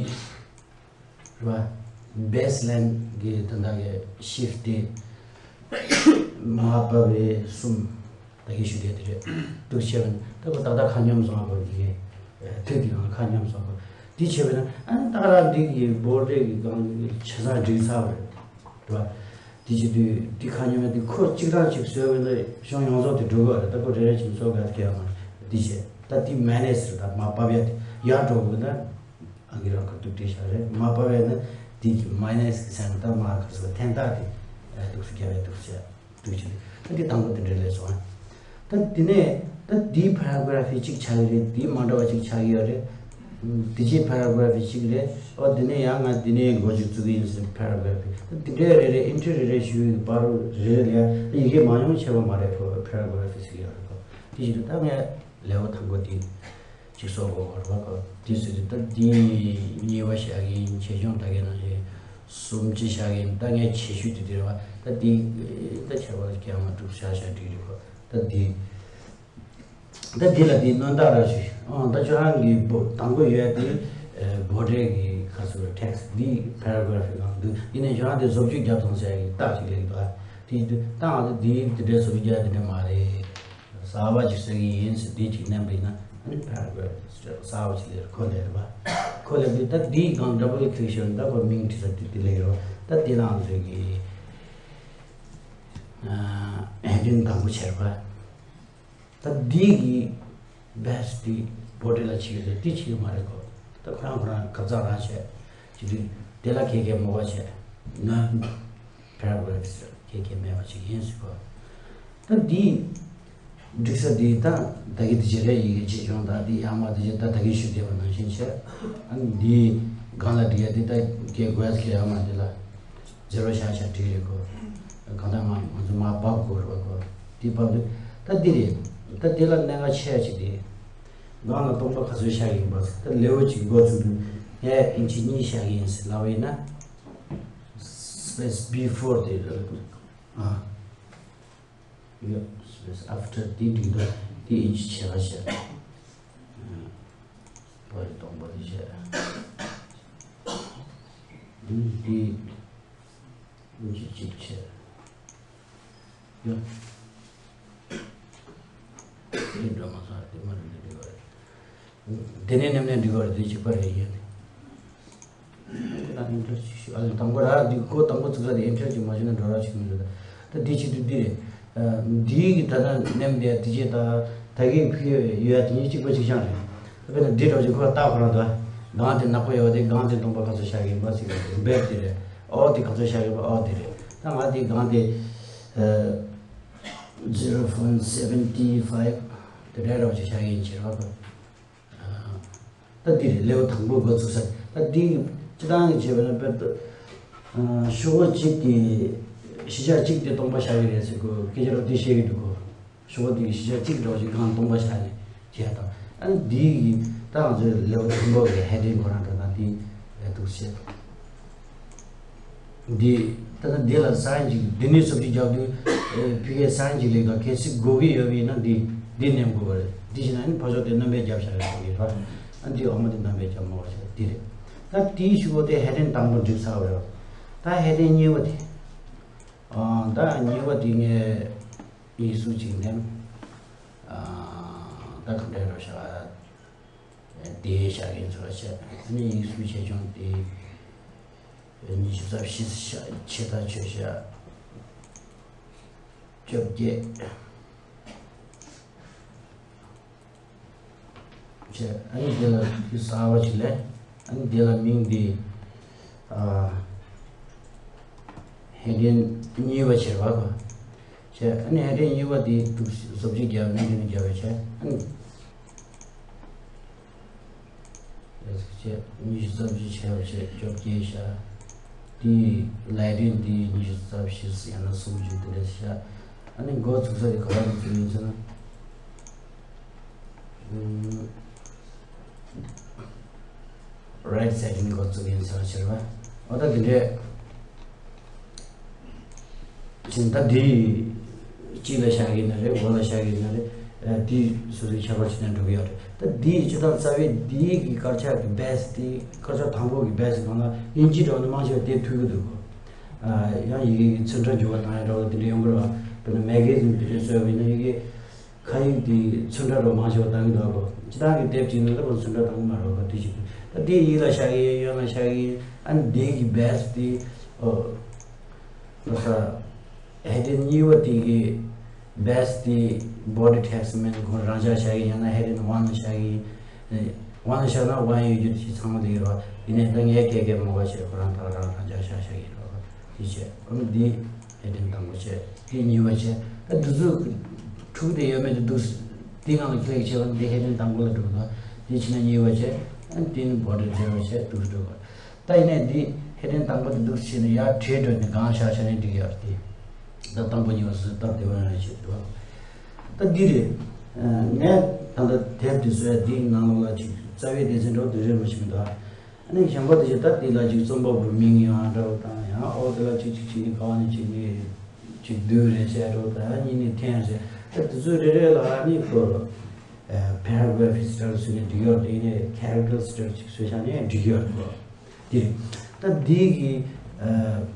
རེད་བ། བེ་སི་ལེན་གྱི་དོན་དག་གི་ཤིབ་དེ་མར་བབས་པའི་གསུམ་ད་གི་ཞུ་བདེ་དེ་རེད། འདུག་བྱས་པ་ན་ད་གོ་ཏག་ཏག་ཁ་སྙོམས་སོང་བ་གི་ཐིག་གི་ནང་ཁ་སྙོམས་སོང་བ་འདི་བྱས་པ་ན་ཨ་ནི་ཏག་ར་འདི་གི་བོ་ཌི་གི་སྒང་ཆ་ཚང་འགྲིག་ཚར་བ་རེད་བ། དེ་བྱེད་དུས་དེ་ག་ཉོ་མེད་དེ་ཁོ་གཅིག་རང་གཅིག་བཟོས་པ་ན་གཞུང་ཡོངས་རྫོགས་དེ་འགྲོ་གི་རེད། ད་ཁོ་རེ་རེ་བཞིན་བཟོ་དགོས་ཀྱི་ཡོད་མ་རེད། དེ་བྱས་ད་དེ་མ་ནས་ཟེར་ད་མ་བབས་ཡ་དེ་ཡར་འགྲོ་དགོས་ན་ཨང་ཀི་རང་ཁ་ཐུག་བྲིས་བཞག་རེད། མ་བབས་ཡ་ན་དེ་གི་མ་ནས་གི་ཚན་ད་མ་ག་ཚོད་འཐེན་ཐག་དེ་འདུག་སེ་རྒྱབ་ཡ་འདུག་སེ་འདུག་བྱས་ད་དེ་དང་པོ་དེ་འདྲ་ལས་སོང་། ད་དེ་ནས་ད་དེའི་པ་ར་གྷ་ར་ཕི་གཅིག་ཆགས་ཀྱི་རེད། དེའི་མ་འདྲ་བ་གཅིག་ཆགས་ཀྱི་ཡོད་རེད། དེ་རྗེས་པ་ར་གྷ་ར་ཕི་གཅིག་རེད། ཨོ་དེ་ནས་ཡང་ང་དེ་ནས་འགོ་ཅིག་བཙུགས་ཀྱི་ཡིན་ཟེར་པ་ར་གྷ་ར་ཕི་ད་དེ་འདྲའི་རེ་རེ་ཨིན་ཊར་རེ་རེ་ཞུ་ཡི་པ་རུ་རེ་རེ་ལ་ཡ་ཡི་གེ་མ་ཡོང་ཆེ་བ་མ་རེད། པ་ར་གྷ་ར་ཕི་ཟེར་གྱི་ཡོད་རེད། དེ་བཞིན་དུ་ད་ངས་ལེའུ་དང་པོ་དེ་གཅིག་བཟོ་དགོས་པ་རེད་པ། དེ་ཟེར་དུས་ད་དེ་གཉིས་པ་བཞག་གི་ཡིན། ཆེ་ཆུང་ད་གའི་ནང་བཞིན་གསུམ་ཅིག་བཞག་གི་ཡིན། ད་ངས་ཆེ་ཤོས་དེ་དེ་རེད་པ། ད་དེ་ད་ཁྱད་པར་རྒྱག་མ་ཐུབ་བཞག་བཞག་འགྲིག་རེད་པ། ད་དེ། ད་འདི་ལ་འདི་སྣོན་རྟགས་ར་ཞིག་ཨང་། ད་ཁྱོད་རང་གི་བོ་དང་པོ་ཡོད་དེ་བོ་ཌི་གི་ཁ་སོ་ཊེག་སི་འདི་པ་ར་གྷ་ར་ཕི་ནང་འདུག་ཡིན་ནའི་ཁྱོད་རང་དེ་བཟོ་བཅོས་རྒྱབ་སོང་ཟེར་ཡ་གི་རྟགས་ཅིག་སླེབས་འདུག་ཨ་དེ་དུས་ད་ང་ཚོ་འདི་དེ་འདྲའི་བཟོ་བཅོས་རྒྱག་དེ་འདྲ་མ་རེད། གསར་པ་ཅིག་བཟོ་གི་ཡིན་ཟེར་འདི་ཅིག་མནན་པ་ཡིན་ན་ཨ་ནི་པ་ར་གྷ་ར་ཕི་གསར་པ་ཅིག་སླེབས་ཁོ་སླེབས་རེད་པ། ཁོ་སླེབས་དུས་ད་འདིའི་སྒང་ཌབ་བལ་ཀི་ལིག་ཞུས་ན་ད་ཁོ་མིང་བྲིས་ས་དེ་དེ་སླེབས་ཡོད་རེད་པ། ད་དེ་ནང་ཚོད་ཀྱི་ཧེ་ཌིང་དང་པོ་བྱས་རེད་པ། ད་འདི་གི་བེ་སི་འདི་བོ་ཌི་ལ་བྱེད་ཀྱི་རེད། འདི་བྱེད་ཀྱི་མ་རེད་གོ། ད་ཁོ་རང་ཁོ་རང་གབ་ཚག་རང་བྱས་བྱེད་དུས་དེ་ལ་ཁེ་ཁེ་མོ་བ་བྱས་ན་པ་ར་གྷ་ར་ཕི་ཁེ་ཁེ་མེད་པ་ཅིག་ཡིན་ཟེར་གོ། ད་འདི་འགྲིག་ས་འདི་ད་ད་གི་འདི་བྱེད་རེད། ཡི་གེ་ཆེ་ཆུང་ད་འདི་ཡག་མ་འདི་བྱེད་ད་ད་གི་ཞུ་བདེ་བ་ནང་བཞིན་བྱས། ཨ་ནི་འདི་སྒང་ལ་འགྲིག་ཡ་འདི་ད་གི་དགོས་ཁེ་ཡག་མ་འདི་ལ། ཛི་རོ་བཞག་བཞག་བྲིས་རེད་གོ། གང་ལྟར་ང་ང་ཚོ་མར་བབས་དགོས་རེད་པ་གོ། དེ་བབས་དུས་ད་འདི་རེད། ད་འདི་ལ་གནད་འགག་ཆེ་བ་ཅིག་རེད། སྒང་ལ་སྟོང་པ་ག་ཚོད་བཞག་གི་ཡིན་པ། ད་ལེའུ་གཅིག་འགོ་ཚུགས་དུས་ངས་ཨིན་ཅི་གཉིས་བཞག་གི་ཡིན་ཟེར་ལབ་པ་ཡིན་ན། སྤེ་སི་བྷི་ཕོར་དེ་རེད། ཨ། ཡོད། སྤེ་སི་ཨབ་ཊར་དེ་འགྲིག་འདུག་དེ་ཨིན་ཅི་བྱས་པ་བྱས། པ་རེད་སྟོང་པ་དེ་བྱས། འདི་འདི་ཅི་ཅིག་བྱས། ཡ། དེ་འདྲ་མ་ཚང་དེ་མ་རེད་འདི་འདྲ་རེད། དེ་ནས་མཉམ་ནས་འགྲིག་པ་རེད། དེ་གཅིག་པ་རེད་ཡིན། ད་ཨིན་ཊར་ཅིག་ཞུ། ཨ་ལེ་དང་པོ་ར་འདི་ཁོ་དང་པོ་ཚིག་ས་དེ་ཨིན་ཊར་ཅིག་མ་ཞུ་ན་འགྲོ་ར་ཅིག་མི་འདུག་ད་འདི་བྱེད་དུས་འདི་རེད། འདིའི་གི་ད་ལྟ་མནན་དེ་དེ་རྗེས་ད་ད་གིན་ཕུལ་ཡོད་དེ་གཉིས་གཅིག་པ་གཅིག་རྐྱང་རེད། དཔེར་ན་འདི་འདྲ་ཅིག་ཁོ་ལ་ལྟ་ཁོ་རང་ད་སྒང་དེ་ནག་པོ་ཡོད་དེ་སྒང་དེ་སྟོང་པ་ག་ཚོད་བཞག་གི་ཡིན་པ་ཟེར་གི་འདུག་བེབ་དེ་རེད། ཨོ་དེ་ག་ཚོད་བཞག་གི་ཡིན་པ་ཨོ་དེ་རེད། ད་ང་དེ་སྒང་དེ་zero point seventy five དེ་འདྲ་འདྲ་ཅིག་བཞག་གི་ཡིན་ཕྱིར་རོ། ད་འདི་རེད། ལེའུ་དང་པོ་འགོ་ཚུགས་ས། ད་འདི་སྤྱི་བཏང་གི་བྱས་པ་ན་དཔེར་ན་ཤོག་གུ་གཅིག་གི་གཞིས་ཆགས་གཅིག་དེ་སྟོང་པ་བཞག་གི་རེད་ཟེར་གོ། སྐད་ཆ་རོ་འདི་བཤད་གི་འདུག་གོ། ཤོག་གུ་འདི་གི་གཞིས་ཆགས་གཅིག་འདྲ་བོ་ཞིག་སྒང་སྟོང་པ་བཞག་ནས་བྱས་དང་། ཨ་ནི་འདི་གི་ད་ང་ཚོའི་ལེའུ་དང་པོ་གི་ཧེ་ཌིང་ཁོ་རང་འདྲ་ན་འདི་འདུག་བཤད། འདི་ད་ལྟ་འདི་ལ་སའིན་ཅིག་འདི་ནས་སོབ་ཅིག་རྒྱག་དུས་ཕི་ཀའི་སའིན་ཅིག་ལས་ཀ་གལ་སྲིད་དགོས་ཀྱི་ཡོད་པ་ཡིན་ན་འདི་འདི་ནེམ་དགོས་པ་རེད། འདི་བྱས་ན་ནི་ཕོ་ཤོག་དེ་རྣམ་པས་རྒྱབ་བཞག་ཡོད་པ་ཡིན་པ། ཨ་འདི་འོ་མ་དེ་རྣམ་པས་རྒྱབ་མ་བ་ཞེས་འདི་རེད། ད་དེའི་གཞུག་གུ་དེ་ཧེ་ཌིང་དང་པོ་འགྲིག་ཚར་བ་རེད། ད་ཧེ་ཌིང་གཉིས་པ་དེ། ཨ་ད་གཉིས་པ་དེ་ངས་ཡིག་གཟུགས་ཅིག་ནེམ། ཨ་ད་ག་འདྲ་རོ་ཤག་དེའི་བཞག་གིན་ཚོར་བཤད། ཨ་ནི་ཡིག་གཟུགས་ཆེ་ཆུང་དེ་ཉི་ཤུ་རྩ་བཞི་བཞག་ཆེ་ཐག་ཆོད་བཞག་བཅོ་བརྒྱད་བྱས། ཨ་ནི་དེ་ལ་གསར་པ་ཞིག་ལས། ཨ་ནི་དེ་ལ་མིང་དེ་ཨ་ཧེ་ཌིང་གཉིས་པ་བྱས་པ་གོ། བྱས། ཨ་ནི་ཧེ་ཌིང་གཉིས་པ་དེ་འདུག་བཟོ་བཅོས་རྒྱབ་ནས་དེ་ནས་རྒྱབ་པ་བྱས། ཨ་ནི་ཉི་ཤུ་རྩ་བཞི་བྱས་པ་བྱས། བཅོ་བརྒྱད་བཞག་དེའི་ལའི་ཌིང་དེ་ཉི་ཤུ་རྩ་བཞི་ཡང་ན་སུམ་ཅུ་དེ་འདྲ་བཞག་ཨ་ནི་འགོ་ཚུགས་ས་དེ་ག་པར་དུ་ཚུགས་ཡིན་ཟེར་ན། རའིཊ་སེ་ཊིང་འགོ་བཙུགས་ཡིན་ཟེར་བ་ཕྱིར་བ། འོ་ད་དེ་འདྲས་ཕྱིན། ད་འདི་དཀྱིལ་ལ་བཞག་གི་ན་རེད། འོག་ལ་བཞག་གི་ན་རེད། ཨ། དེ་སོ་སོའི་ཁྱད་པར་ཕྱེ་ནས་འགྲོ་གི་ཡོད་རེད། ད་འདི་སྤྱིར་བཏང་རྩ་བའི་འདི་གི་དཀར་ཆག་གི་བེ་སི་དེ། དཀར་ཆག་དང་པོ་གི་བེ་སི་གང་ལ་དབྱིན་ཇི་འདྲ་བོ་ནི་མང་ཆེ་བ་དེབ་མཐུད་ཀྱི་འདུག་གོ། ཨ། ཡང་ཡི་གེ་གི་ཚོན་ཁྲ་འགྱུར་བ་བཏང་ཡ་འདྲ་བོ་དེ་འདྲ་ཡོང་གི་རེད་བ། དཔེར་ན་མེ་གྷ་ཛིན་དེ་འདྲ་བཟོས་པ་ཡིན་ན་ཡི་གེ་མཁའ་དབྱིངས་དེ་ཚོན་ཁྲ་རོ་མང་ཆེ་བ་བཏང་གི་འདུག་གོ། སྤྱིར་བཏང་གི་དེབ་ཅིག་ནང་ལ་ཁོ་ཚོན་ཁྲ་བཏང་གི་མ་རེད་གོ། དེ་ཞིག་འདུག། ད་དེ་ཡིད་ལ་བཞག་གི་ཡིན། གཡོན་ལ་བཞག་གི་ཡིན། ཨ་ནི་དེ་གི་བེ་སི་དེ། ཨོ། ལོ་ས། ཧེ་ཌིང་གཉིས་པ་དེ་གི་བེ་སི་དེ་བོ་ཌི་ཊེག་སི་མིན་ཁོ་རང་བཞག་བཞག་གི་ཡིན། ཡང་ན་ཧེ་ཌིང་ཝན་ལ་བཞག་གི་ཡིན། ཝན་ལ་བཞག་ན་ཝན་ཡོད་རྒྱུ་དེ་ཚང་མ་དེ་གི་རེད་བ། ཡིན་ནའི་ད་ངས་སྐད་སྐད་མ་གོ་བྱས་ཁོ་རང་ད་ག་རང་རང་བཞག་བཞག་བཞག་གི་རེད་བ། དེ་བྱས། ཨ་ནི་དེ། ཧེ་ཌིང་དང་པོ་བྱས། དེ་གཉིས་པ་བྱས། ད་འདི་ཚོ་འཁྲུག་དེ་ཡོད་མེད་དེ་འདུག། དེ་སྒང་ལ་ཁྱེད་ལ་བྱས་པ་འདི་ཧེ་ཌིང་དང་པོ་ལ་འགྲོ་གི་འདུག། དེ་ཕྱིན་ན་གཉིས་པ་བྱས། ཨ་ནི་དེ་ནི་བོ་ཌི་ཊེག་སི་བྱས་འདུག་འགྲོ་གི། ད་ཡིན་ནའི་འདི་ཧེ་ཌིང་དང་པོ་དེ་འདུག་བྱས་ནས་ཡར་བྲིས་འགྲོ་ནས་སྒང་བཞག་བྱས་ནས་འགྲིག་ཡོད་རེད་དེ། ད་དང་པོ་གཉིས་པ་སུ་སྟབས་བདེ་བ་ཡོད་བྱས་འདུག། ད་འདི་རེད། ངས་ད་ལྟ་དེབ་དེ་བཟོས་ཡ་འདིའི་ནང་ལོགས་ལ་ཅིག་རྩ་བའི་སྡེ་ཚན་འགྲོ་དུས་རེད་མ་ཤེས་མི་འདུག། ཨ་ནི་གཞན་པ་དེ་ཅིག་ད་དེ་ལ་ཅིག་རྩོམ་པ་པོའི་མིང་ཡང་འདྲ་བོ་དང་། ཡང་འོག་དེ་ལ་ཅིག་ཅིག་ཅིག་ནི་ག་བ་ནས་ཅིག་ནི་ཅིག་བསྡུས་རེད་ཟེར་འདྲ་བོ་དང་། ཡང་གཉིས་ནི་འཐེན་ཟེར། ད་དེ་ཚོ་རེ་རེ་ལ་ཨ་ནི་ཁོ་པེ་ར་གྷ་རབ་ཕི་སི་ཊལ་བཟོས་ནས་འགྲིག་ཡོད་རེད། ཡིན་ནའི་ཁེ་རེག་ཊར་སི་ཊལ་ཅིག་བཟོས་བཞག་ནའི་འགྲིག་ཡོད་རེད་ཁོ། དེ་རེད། ད་འདི་གི་ཨ།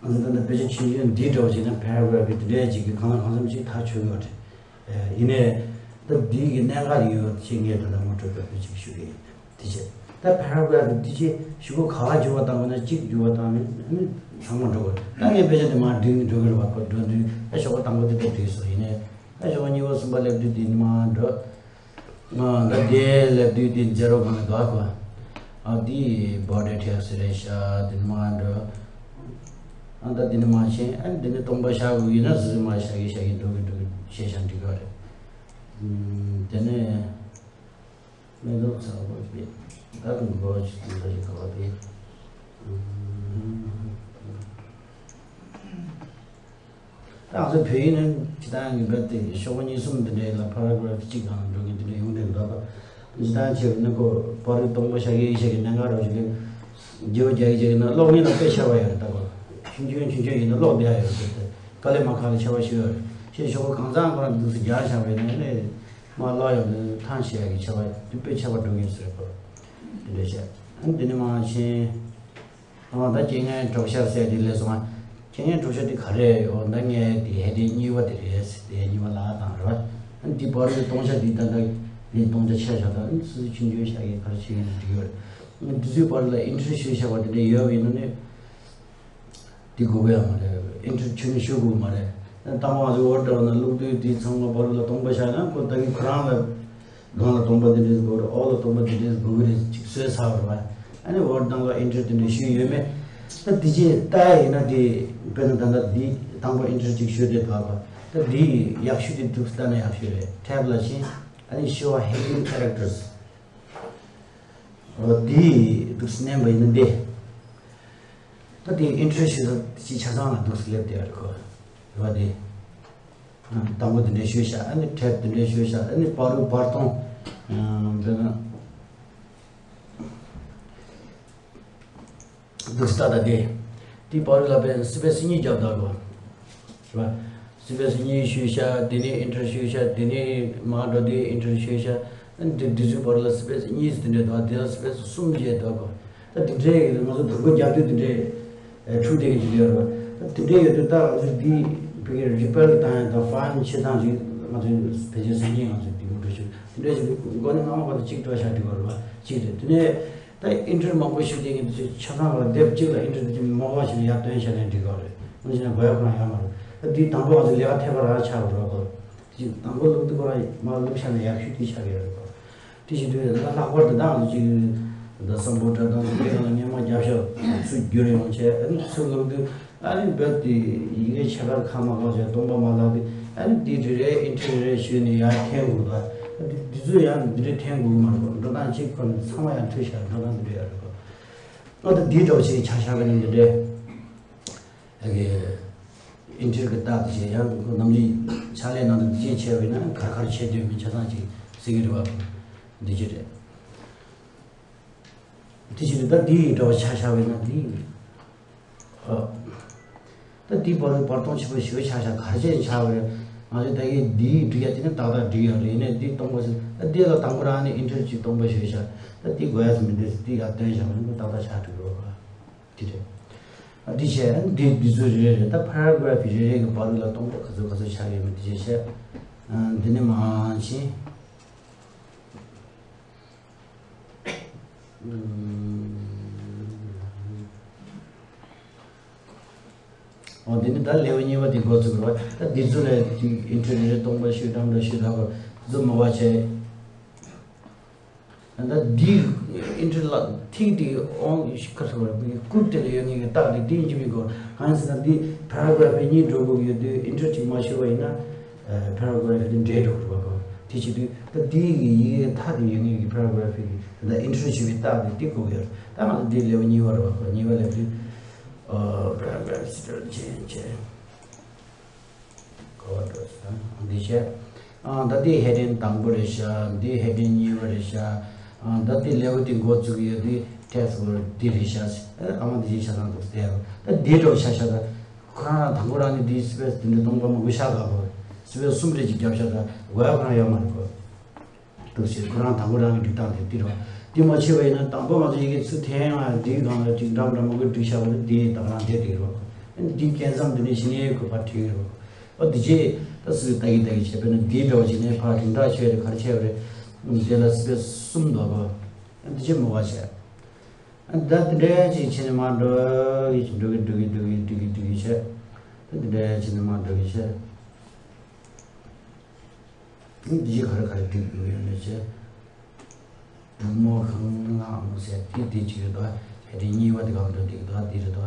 ང་ཚོ་ད་ལྟ་དཔེ་ཆ་ཆུང་ཆུང་འདི་འདྲ་བོ་བྱས་ན་པེ་ར་གྷ་རབ་དེ་འདྲ་ཅིག་གི་གང་ལ་གང་འཚམ་ཅིག་ཐག་ཆོད་ཡོད་རེད། ཡིན་ནའི་ད་འདི་གི་གནད་འགག་ཡོད་ཅེས་ངས་ད་ལྟ་ངོ་སྤྲོད་པ་དཔེ་ཅིག་ཞུ་གི་ཡིན། དེ་བྱས་ད་པེ་ར་གྷ་རབ་འདི་ཅིག་ཞུ་གོ་ག་བ་འགྱུར་བ་བཏང་བ་ན་གཅིག་འགྱུར་བ་བཏང་ནས་ཨ་ནི་ཚང་མ་འགྲོ་གི་རེད། ད་ངས་དཔེ་ཆ་དེ་མར་བསྒྲིགས་ནས་འགྲོ་གི་རེད་བ། ཁོ་འགྲོ་དུས་ད་ཞོགས་པ་དང་པོ་དེ་ད་བསྒྲིགས་སོང་། ཡིན་ནའི་ད་ཞོགས་པ་གཉིས་པ་གསུམ་པ་སླེབས་དུས་དེ་ནི་མར་འགྲོ། ཨ། ད་དེ་ལ་དུས་དེ་ཛེ་རོ་སྒང་ལ་འགག་གོ། ཨ། དེ་བོ་ཌི་ཊེག་སི་རེད་ཤག། དེ་ནི་མར་འགྲོ། ཨ། ད་དེ་ནི་མར་ཕྱིན། ཨ། དེ་ནི་སྟོང་པ་བཞག་དགོས་ཡིན་ན་སོ་སོས་མར་བཞག་གི་བཞག་གི་འགྲོ་གི་འགྲོ་གི་བྱས་བཞག་འགྲིག་གི་རེད། ཨ། དེ་ནི་མེ་ཏོག་ཚ་པོ་དེ་ད་དུང་འགོ་ཅིག་དེ་འདྲ་ཞིག་ག་བ་དེ། ཨ། ད་ང་ཚོ་བོད་ཡིག་ནང་སྤྱིར་བཏང་གི་རྦད་དེ་ཤོག་གུ་གཉིས་གསུམ་འདི་འདྲའི་ལ་པ་ར་གྷ་རབ་གཅིག་སྒང་ལ་འགྲོ་མཁན་འདི་འདྲ་ཡོང་གི་འདུག་ད། སྤྱིར་བཏང་བྱས་པ་ན་ཁོ་པར་རིས་སྟོང་པ་བཞག་གི་བཞག་གི་གནད་འགག་རོ་ཞིག་ལས། རྒྱས་པ་རྒྱག་གི་རྒྱག་གི་ན་ཀློག་མཁན་ལ་དཔེ་ཆ་བ་ཡོད་རེད་ད་གོ། ཆུང་ཆུང་ཆུང་ཆུང་ཡིན་ན་ཀློག་བསྡད་ཡ་ཡོད་རེད་དེ། དཀའ་ལས་མ་ཁག་ལ་ཆ་བ་ཞིག་ཡོད་རེད། ཞེས་ཤོག་གུ་གང་ཚང་ཁོ་རང་འདུག་སེ་རྒྱག་བཞག་པ་ཡིན་ན་ནི། མ་ཀློག་ཡོང་དུས་ཐང་ཆད་ཡ་གི་ཆ་བ་དེ་དཔེ་ཆ་བ་འགྲོ་མཁན་ཟེར་གོ། དེ་འདྲ་བྱས། ཨ་ནི་དེ་ནས་མར་ཕྱིན། ཨོ། ད་རྐྱེན་ངན་གྲོགས་ཤར་ཟེར་དེ་ལས་སོང་ང་། རྐྱེན་ངན་གྲོགས་ཤར་དེ་ག་རེ་རེད། ཨོ། ད་ངས་དེ་ཧེ་ཌིང་གཉིས་པ་དེ་རེད་ཟེར། དེ་གཉིས་པ་ལ་དང་རེད་བ། ཨ་ནི་དེ་བར་དུ་སྟོང་ཆ་དེ་ད་ལྟ་ནི་སྟོང་ཆ་ཆ་བཞག་ད་ནི་སུ་ཆུང་ཆུང་བཞག་གི་ག་རེ་བྱེད་ཀྱི་ན་འགྲིག་ཡོད་རེད། ཨ་ནི་དེ་ཚོའི་བར་ལ་ཨིན་ཊར་ཞུ་བཞག་པ་དེ་འདྲ་ཡོད་པ་ཡིན་ན་ནི། དེ་དགོས་ཀྱི་ཡང་མ་རེད། ཨིན་ཊར་ཆུང་ཆུང་ཞུ་དགོས་མ་རེད། དང་པོ་ང་ཚོ་ཝར་ཌི་འདྲ་བ་ན་བླུག་དུས་དེ་ཚང་མ་བར་ལ་སྟོང་པ་བཞག་ན་ཁོ་ད་གིན་ཁོ་རང་ལ། སྒང་ལ་སྟོང་པ་དེ་འདྲས་དགོས་རེད། འོག་ལ་སྟོང་པ་དེ་འདྲས་དགོས་ཀྱི་རེད། ཅིག་བཟོས་ཚར་བ་རེད་བ། ཨ་ནི་ཝར་ཌི་ནང་ལ་ཨིན་ཊར་དེ་འདྲས་ཞུས་ཡོད་མེད། ད་དེ་རྗེས་ལྟ་ཡ་ཡིན་ན་དེ་དཔེར་ན་ད་ལྟ་འདི་དང་པོ་ཨིན་ཊར་ཅིག་ཞུས་དེ་འདུག་ག། ད་འདི་ཡག་ཤོས་དེ་འདུག་ལྟ་ན་ཡག་ཤོས་རེད། ཊེབ་ལ་ཕྱིན། ཨ་ནི་ཤོ་ཧེ་ཌིང་ཁེ་རེག་ཊར་སི། འོ་དེ་འདུག་མནན་པ་ཡིན་ན་འདི། ད་དེ་ཨིན་ཊར་ཞུས་ཚར་དེ་ཆ་ཚང་ལ་འདུག་སླེབས་བསྡད་ཡོད་རེད་ཁོ། རེད་བ་དེ། དང་པོ་དེ་འདྲའི་ཞུས་བཞག། ཨ་ནི་ཊེབ་དེ་འདྲའི་ཞུས་བཞག། ཨ་ནི་བར་དུ་བར་སྟོང་། ཨ། འདི་ན་འདུག་སེ་ལྟ་ད་དེ། དེ་བར་ལ་བས་སི་པེ་སི་གཉིས་བརྒྱབ་ད་གོ། རེད་བ། སི་པེ་སི་གཉིས་ཞུས་བཞག། དེ་ནས་ཨིན་ཊར་ཞུས་བཞག། དེ་ནས་མར་འགྲོ་དུས་ཨིན་ཊར་ཞུས་བཞག། ཨ་ནི་དེ་དེ་ཚོའི་བར་ལ་སི་པེ་སི་གཉིས་དེ་འདྲའི་འདུག། དེ་ལ་སི་པེ་སི་གསུམ་བརྒྱབ་ད་གོ། ད་དེ་འདྲའི་ང་ཚོ་དུམ་བུ་རྒྱབ་དུས་དེ་འདྲའི་འཁྲུག་བསྡད་ཀྱི་ཅིག་ཡོད་རེད་བ། ད་དེ་འདྲའི་ཡོད་དུས་ད་ང་ཚོ་འདི་བོད་སྐད་རི་པེལ་བཏང་ཡ་དང་ཧྥན་ཆེ་ཐང་ཅིག་ང་ཚོ་བེད་སྤྱོད་བཟོ་མཁན་ང་ཚོ་འདི་མོ་འགྲོ་ཆུ་དེ་འདྲའི་ཅིག་མགོ་ནས་རྔ་མ་བར་དུ་གཅིག་འགྲོ་བཞག་འགྲིག་པ་རེད་བ། གཅིག་རེད། དེ་ནས་ད་ཨིན་ཊར་མང་པོ་ཞིག་བསྡད་མཁན་དེ་ཚོ་ཆ་ཚང་བར་དེབ་གཅིག་ལ་ཨིན་ཊར་དེ་ཚོ་མང་བ་ཞིག་ལ་ཡར་བཏོན་བཞག་ན་འགྲིག་གི་རེད། ང་ཚོ་ན་དགོས་ཡ་ཁོ་རང་ཡོད་མ་རེད། ད་འདི་དང་པོ་ང་ཚོ་ལས་ཀ་ཐེབས་པ་རང་ཆགས་པ་རེད་བ། ཁོ་ཅིག་དང་པོ་སློབ་དུས་ཁོ་རང་མར་སློབ་བཞག་ན་ཡག་ཤོས་དེ་ཆགས་ཀྱི་ཡོད་རེད་བ། དེ་བཞིན་དུ་ལྷག་པར་དུ་ད་ང་ཚོ་ཅིག་ད་སམ་བྷོ་ཊ་དང་དེ་གང་ལ་སྙན་མ་རྒྱབ་ཤོག་ཚུར་བསྒྱུར་ཡོང་བྱས། ཨ་ནི་ཚུར་ལོག་དུས་ཨ་ནི་རྦད་དེ་ཡི་གེ་ཆེ་ཁག་ཁ་མ་ཁག་བྱས་སྟོང་པ་མ་ལག་དེ་ཨ་ནི་འདི་རེ་རེ་ཨིན་ཊར་རེ་ཞུས་ནས་ཡར་འཐེན་དགོས་པ། ཨ་འདི་འདི་ཚོ་ཡང་འདི་འདྲ་འཐེན་དགོས་ཀྱི་མ་རེད་གོ། འགྲོ་སྟངས་གཅིག་ཁོ་ནས་ཚང་མ་ཡང་མཐུད་བཞག་འགྲོ་སྟངས་འདི་འདྲ་ཡོད་རེད་གོ། ཨ་ད་འདི་འདྲ་བོ་ཞིག་ཆ་བཞག་གི་ནི་འདི་འདྲས། ཨ་གི་ཨིན་ཊར་གི་རྟགས་དེ་བྱས་ཡང་ཁོ་ནམ་རྒྱུན་ཕྱག་ལས་ནང་དུ་འདི་བྱས་བྱས་པ་ཡིན་ན་གར་གར་བྱེད་འདོད་མིན་ཆ་ཚང་ཅིག་ ཟེར་གྱི་རེད་བ། འདི་ཅི་རེད། དེ་བཞིན་དུ་ད་འདི་ཡི་འདྲ་བ་ཆ་བཞག་པས་ན་འདི། ཨ། ད་འདི་བར་བར་སྟོང་ཆེན་པོ་ཞེ་པོ་ཆ་བཞག་ག་རེ་བྱས་ནས་ཆགས་པ་རེད། ང་ཚོས་ད་གིན་འདིའི་འགྲིག་ཡ་དེ་ནི་ཏག་ཏག་འགྲིག་ཡ་རེད། ཡིན་ནའི་འདི་སྟོང་པ་ཟེར་ད་འདི་ལ་དང་པོ་རང་ནས་ཨིན་ཊར་ཅིག་སྟོང་པ་ཞེ་པོ་ཆགས། ད་འདི་དགོས་ཡ་ཟེར་མི་འདུག་ཟེར་འདི་ཡར་བཏོན་བཞག་པ་ཡིན་ན་ཏག་ཏག་ཆགས་འགྲིག་གི་རེད་བ། འདི་རེད། ཨ་འདི་བྱས་འདི་འདི་ཚོ་རེ་རེ་རེད། ད་པ་ར་གྷ་ར་ཕི་རེ་རེ་གི་བར་ལ་སྟོང་པ་ག་ཚོད་ག་ཚོད་ཆགས་ཡོད་མེད་འདི་བྱས་བྱས། ཨ་འདི་ནས་མར་ཕྱིན། ཨོ་འདི་ནི་ད་ལེའུ་གཉིས་པ་དེ་འགོ་ཚུགས་རོགས། ད་འདི་ཚོ་ལས་ཨིན་ཊར་ནེཊ་སྟོང་པ་ཤོད་འགྲམ་འདྲ་ཤོད་ལ་གོ་ཚོ་མ་བ་བྱས། ད་འདི་ཨིན་ཊར་ལ་ཐིག་དེ་ཨོང་ཤི་ཁ་སོ་བར་མི་ཀུབ་དེ་ལ་ཡོད་ངེས་ཀྱི་རྟགས་དེ་འདི་ཡིན་གྱི་མི་དགོས། གང་ཟེར་ན་འདི་པ་ར་གྷ་ར་ཕི་གཉིས་འགྲོ་དགོས་ཡོད་དུས་ཨིན་ཊར་གཅིག་མ་ཤོད་པ་ཡིན་ན་པ་ར་གྷ་ར་ཕི་དེ་འདྲེས་འགྲོ་དགོས་པ་གོ། དེ་བྱེད་དུས་ད་འདི་གི་ཡི་གེ་མཐའ་དེ་ཡོད་ངེས་ཀྱི་པ་ར་གྷ་ར་ཕི་གི་ད་ཨིན་ཊར་ཞུ་བའི་རྟགས་དེ་འདི་དགོས་ཀྱི་ཡོད། ད་ང་ཚོ་འདི་ལེའུ་གཉིས་པ་རེད་བ་གོ། གཉིས་པ་ལེའུ་དེ། ཨོ་པ་ར་གྷ་ར་ཕི་སི་ཊལ་ཅེན་ཅེ། གོ་བ་འགྲོ་ས་འདི་བྱས། ཨ་ད་འདི་ཧེ་ཌིང་དང་པོ་རེད་ཤག་འདི་ཧེ་ཌིང་གཉིས་པ་རེད་ཤག་ཨ་ད་འདི་ལེའུ་འདི་འགོ་བཙུགས་ཡོད་འདི་ཊེག་སི་ཝར་འདི་རེད་ཤག་ཨ་མ་འདི་ཅིག་ཆ་ཚང་འདུག་སྟེ། ད་འདི་འགྲོ་ཤག་ཤག་ད་ཁོ་རང་དང་པོ་རང་ནི་འདི་སི་པེ་སི་འདི་འདྲ་སྟོང་པ་མང་པོ་ཤག་ག་གོ། སི་པེ་སི་གསུམ་རེ་ཅིག་བརྒྱབ་ཤག་ད་གོ་ཡ་ཁོ་རང་ཡོད་མ་རེད་གོ། འདུག་ཟེར། ཁོ་རང་དང་པོ་རང་གི་སྒྲིག་སྟངས་དེ་འདི་རེད་བ། འདི་མ་བྱས་པ་ཡིན་ན་དང་པོ་ང་ཚོ་ཡི་གེ་ཚུར་འཐེན་ཡང་འདིའི་སྒང་ལ་ཅིག་འགྲམ་འགྲམ་མ་གི་སྒྲིག་བཞག་པ་དེ་འདིའི་དང་རང་དེ་དེ་རེད་བ། འདི་སྐད་མཚམས་འདི་ནས་གཞི་ནས་ཁོ་ཕར་ཐོན་ཡོད་རེད་བ། འོ་འདི་རྗེས་ད་སུས་ལྟ་གི་ལྟ་གི་བྱས་པས་ན་འདིའི་འདྲ་བ་ཅིག་ནས་ཕར་དྲིལ་བསྒྲགས་བྱས་རེད་ག་རེ་བྱས་པ་རེད། འདི་ལ་སི་པེ་སི་གསུམ་འདུག་གོ། འདི་རྗེས་མོ་བ་བྱས། ད་འདི་འདྲ་ཅིག་བྱས་ནས་མར་འགྲོ་གི་འགྲོ་གི་འགྲོ་གི་འགྲོ་གི་འགྲོ་གི་འགྲོ་གི་བྱས། ད་འདི་འདྲ་བྱས་ནས་མར་འགྲོ་གི་བྱས། འདི་ག་རེ་ག་རེ་སྒྲིག་དགོས་ཡོད་མེད་ཅེས། བུ་མོ་གང་ལ་མོ་ཟེར་དེ་དེ་གཅིག་ཡོད་དོ། ཧེ་དེ་གཉིས་པ་དེ་གང་དུ་སྒྲིག་དོ་དེ་རེད་དོ།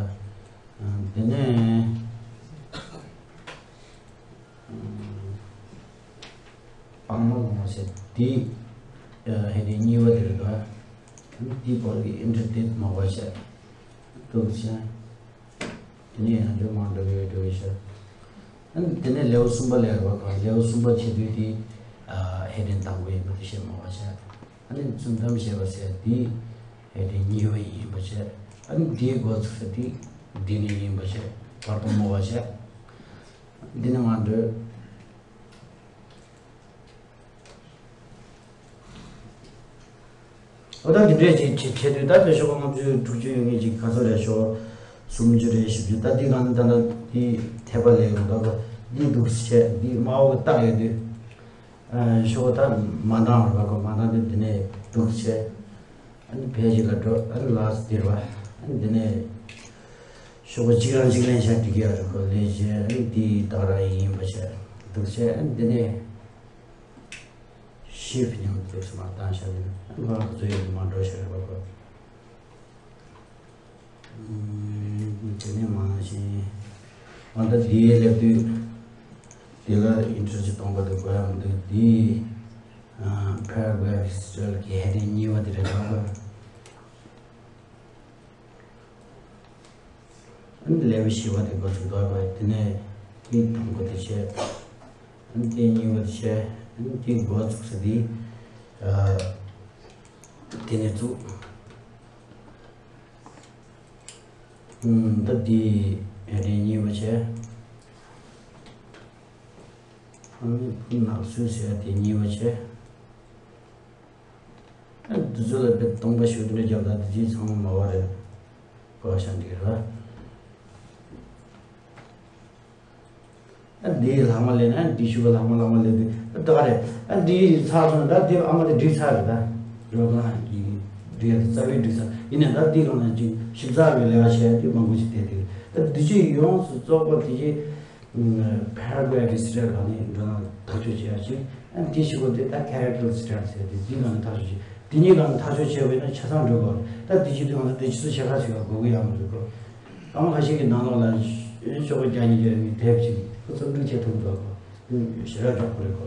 དེ་ནས་པང་མོ་མོ་ཟེར་དེ་ཧེ་དེ་གཉིས་པ་དེ་རེད་དོ། དེའི་སྐོར་གྱི་ཨིན་ཊར་དེ་མ་བ་བྱས། འདུག་བྱས། དེ་ནས་ཡང་བསྐྱར་མར་འགྲོ་གི་འགྲོ་གི་ཤར། ཨ་ནི་དེ་ནས་ལེའུ་གསུམ་པ་ལས་རོགས་གང་ལེའུ་གསུམ་པ་བྱེད་དུས་དེ་ཨ་ཧེ་ཌིང་དང་པོ་ཡིན་པ་དེ་བཤད་མ་བ་བྱས། ཨ་ནི་རྫུན་གཏམ་བཤད་པ་ཟེར་དེ་ཧེ་ཌིང་གཉིས་པ་ཡིན་པ་བྱས། ཨ་ནི་དེའི་འགོ་ཚུགས་ས་དེ་འདི་ནས་ཡིན་པ་བྱས་བར་དུ་མ་བ་བྱས། འདི་ནས་མར་འགྲོ། འོ་ད་འདི་འདྲས་ཅིག་བྱེད་བྱེད་དུས་ད་ལྟ་ཤོག་ལྔ་བཅུ་དྲུག་ཅུ་ཡོད་མཁན་ཅིག་ག་ཚོད་རེད་ཤོག་སུམ་ཅུ་རེད་བཞི་བཅུ་ད་འདི་གང་ད་ལྟ་འདི་འཐད་པ་ལས་ཡོང་ད་གོ། འདི་འདུག་བྱས་འདི་དམར་པོ་གི་རྟགས་ཡོད་དུས། ཨ་ཤོག་ད་མ་འདང་རེད་པ་གོ། མ་འདང་དུས་འདི་ནས་འདུག་བྱས། ཨ་ནི་ཕལ་ཆེར་ལ་འགྲོ་ཨ་ནི་ལགས་སུ་སྟེར་བ། ཨ་ནི་འདི་ནས་ཤོག་གཅིག་རང་གཅིག་ལེན་བྱ་འགྲིག་གི་ཡ་རེད་གོ། ལེན་བྱས་ཨ་ནི་འདི་ད་རང་ཡིན་པ་བྱས་འདུག་བྱས་ཨ་ནི་འདི་ནས། ཤེས་ཕི་ཉམས་དུ་སུ་མ་བཏང་བྱ་ཡིན་ང་རང་ཚོ་ཡོད་མ་འགྲོ་བྱ་རེད་པ་གོ། དེ་ནས་མ་ཤེས། ཨ་ད་དེའི་སླེབས་དུས་དེ་ལ་ཨིན་ཊར་ཅིག་གཏོང་པ་དེ་དགོས་ཡ་མི་འདུག་དེའི་ཕ་ར་གྷ་ར་ཕི་སི་ཊལ་གི་ཧེ་ཌིང་གཉིས་པ་དེ་རེད་པ་གོ། ཨ་ནི་ལེའུ་བཞི་པ་དེ་འགོ་ཚུགས་འདུག་པ། དེ་ནས་དེའི་དང་པོ་དེ་བྱས། ཨ་ནི་དེའི་གཉིས་པ་དེ་བྱས། ཨ་ནི་དེའི་འགོ་ཚུགས་ས་དེ། ཨ། དེ་ནས་བཙུགས། ཨུམ། ད་དེའི་ཧེ་ཌིང་གཉིས་པ་བྱས། ཨ་ནི་བུ་ནག་སུ་ཟེར་ཡ་དེ་གཉིས་པ་བྱས། ཨ་འདི་ཚོ་ལ་དཔེ་སྟོང་པ་ཞིག་འདི་འདྲ་རྒྱབ་ད་འདི་ཚོའི་ཚང་མ་མ་བ་རེད། གོ་བ་ཤ་འདི་རེད། ཨ་འདི་ལྷག་མ་ལེན་ཨ་འདི་ཤུ་ག་ལྷག་མ་ལྷག་མ་ལེན་དུས་ད་ག་རེད། ཨ་འདི་ཚར་སོང་ད་འདི་ཨ་མ་དེ་འགྲིག་ཚར་རེད་ད། རོ་གང་གི་འདི་ཡ་རྩ་བའི་འགྲིག་ཚར་ཡིན་ནའི་ད་འདི་གང་ན་ཅིག་ཞིབ་ཚགས་ཀྱི་ལས་ཀ་བྱས་དུས་མང་པོ་ཞིག་བསྡད་དུས་ད་འདི་ཚོའི་ཡོངས་སུ་རྫོགས་པ་དེ་ཅིག་ཕ་ར་གྷ་ར་ཕི་སི་ཊལ་གང་ནས་འགྲོ་ན་ཐག་གཅོད་བྱེད་ཡ་ཅིག་ཨ་འདི་ཞིག་གོ་དེ་ད་ཁེ་རེག་ཊར་སི་ཊལ་ཟེར་དེ་འདི་གང་ནས་ཐག་གཅོད་བྱེད་དེ་གཉིས་གང་ནས་ཐག་གཅོད་བྱས་པ་ཡིན་ན་ཆ་ཚང་འགྲོ་དགོས་རེད། ད་འདི་ཅིག་དུས་གང་ལ་དེ་ཆུ་ཚོད་ཕྱེད་ཀ་ཞིག་ལ་དགོས་ཀྱི་ཡོད་མ་རེད་གོ། ཨ་མ་ཁ་ཤས་ཀྱི་ནང་ལོགས་ལ་ཤོག་བུ་རྒྱག་ཉེན་རྒྱག་མི་དེབ་ཅིག་ཁོ་རྩོམ་སྒྲིག་བྱེད་ཐུབ་འདུག་གོ། ཞེ་དྲག་མགྱོགས་པོ་རེད་གོ།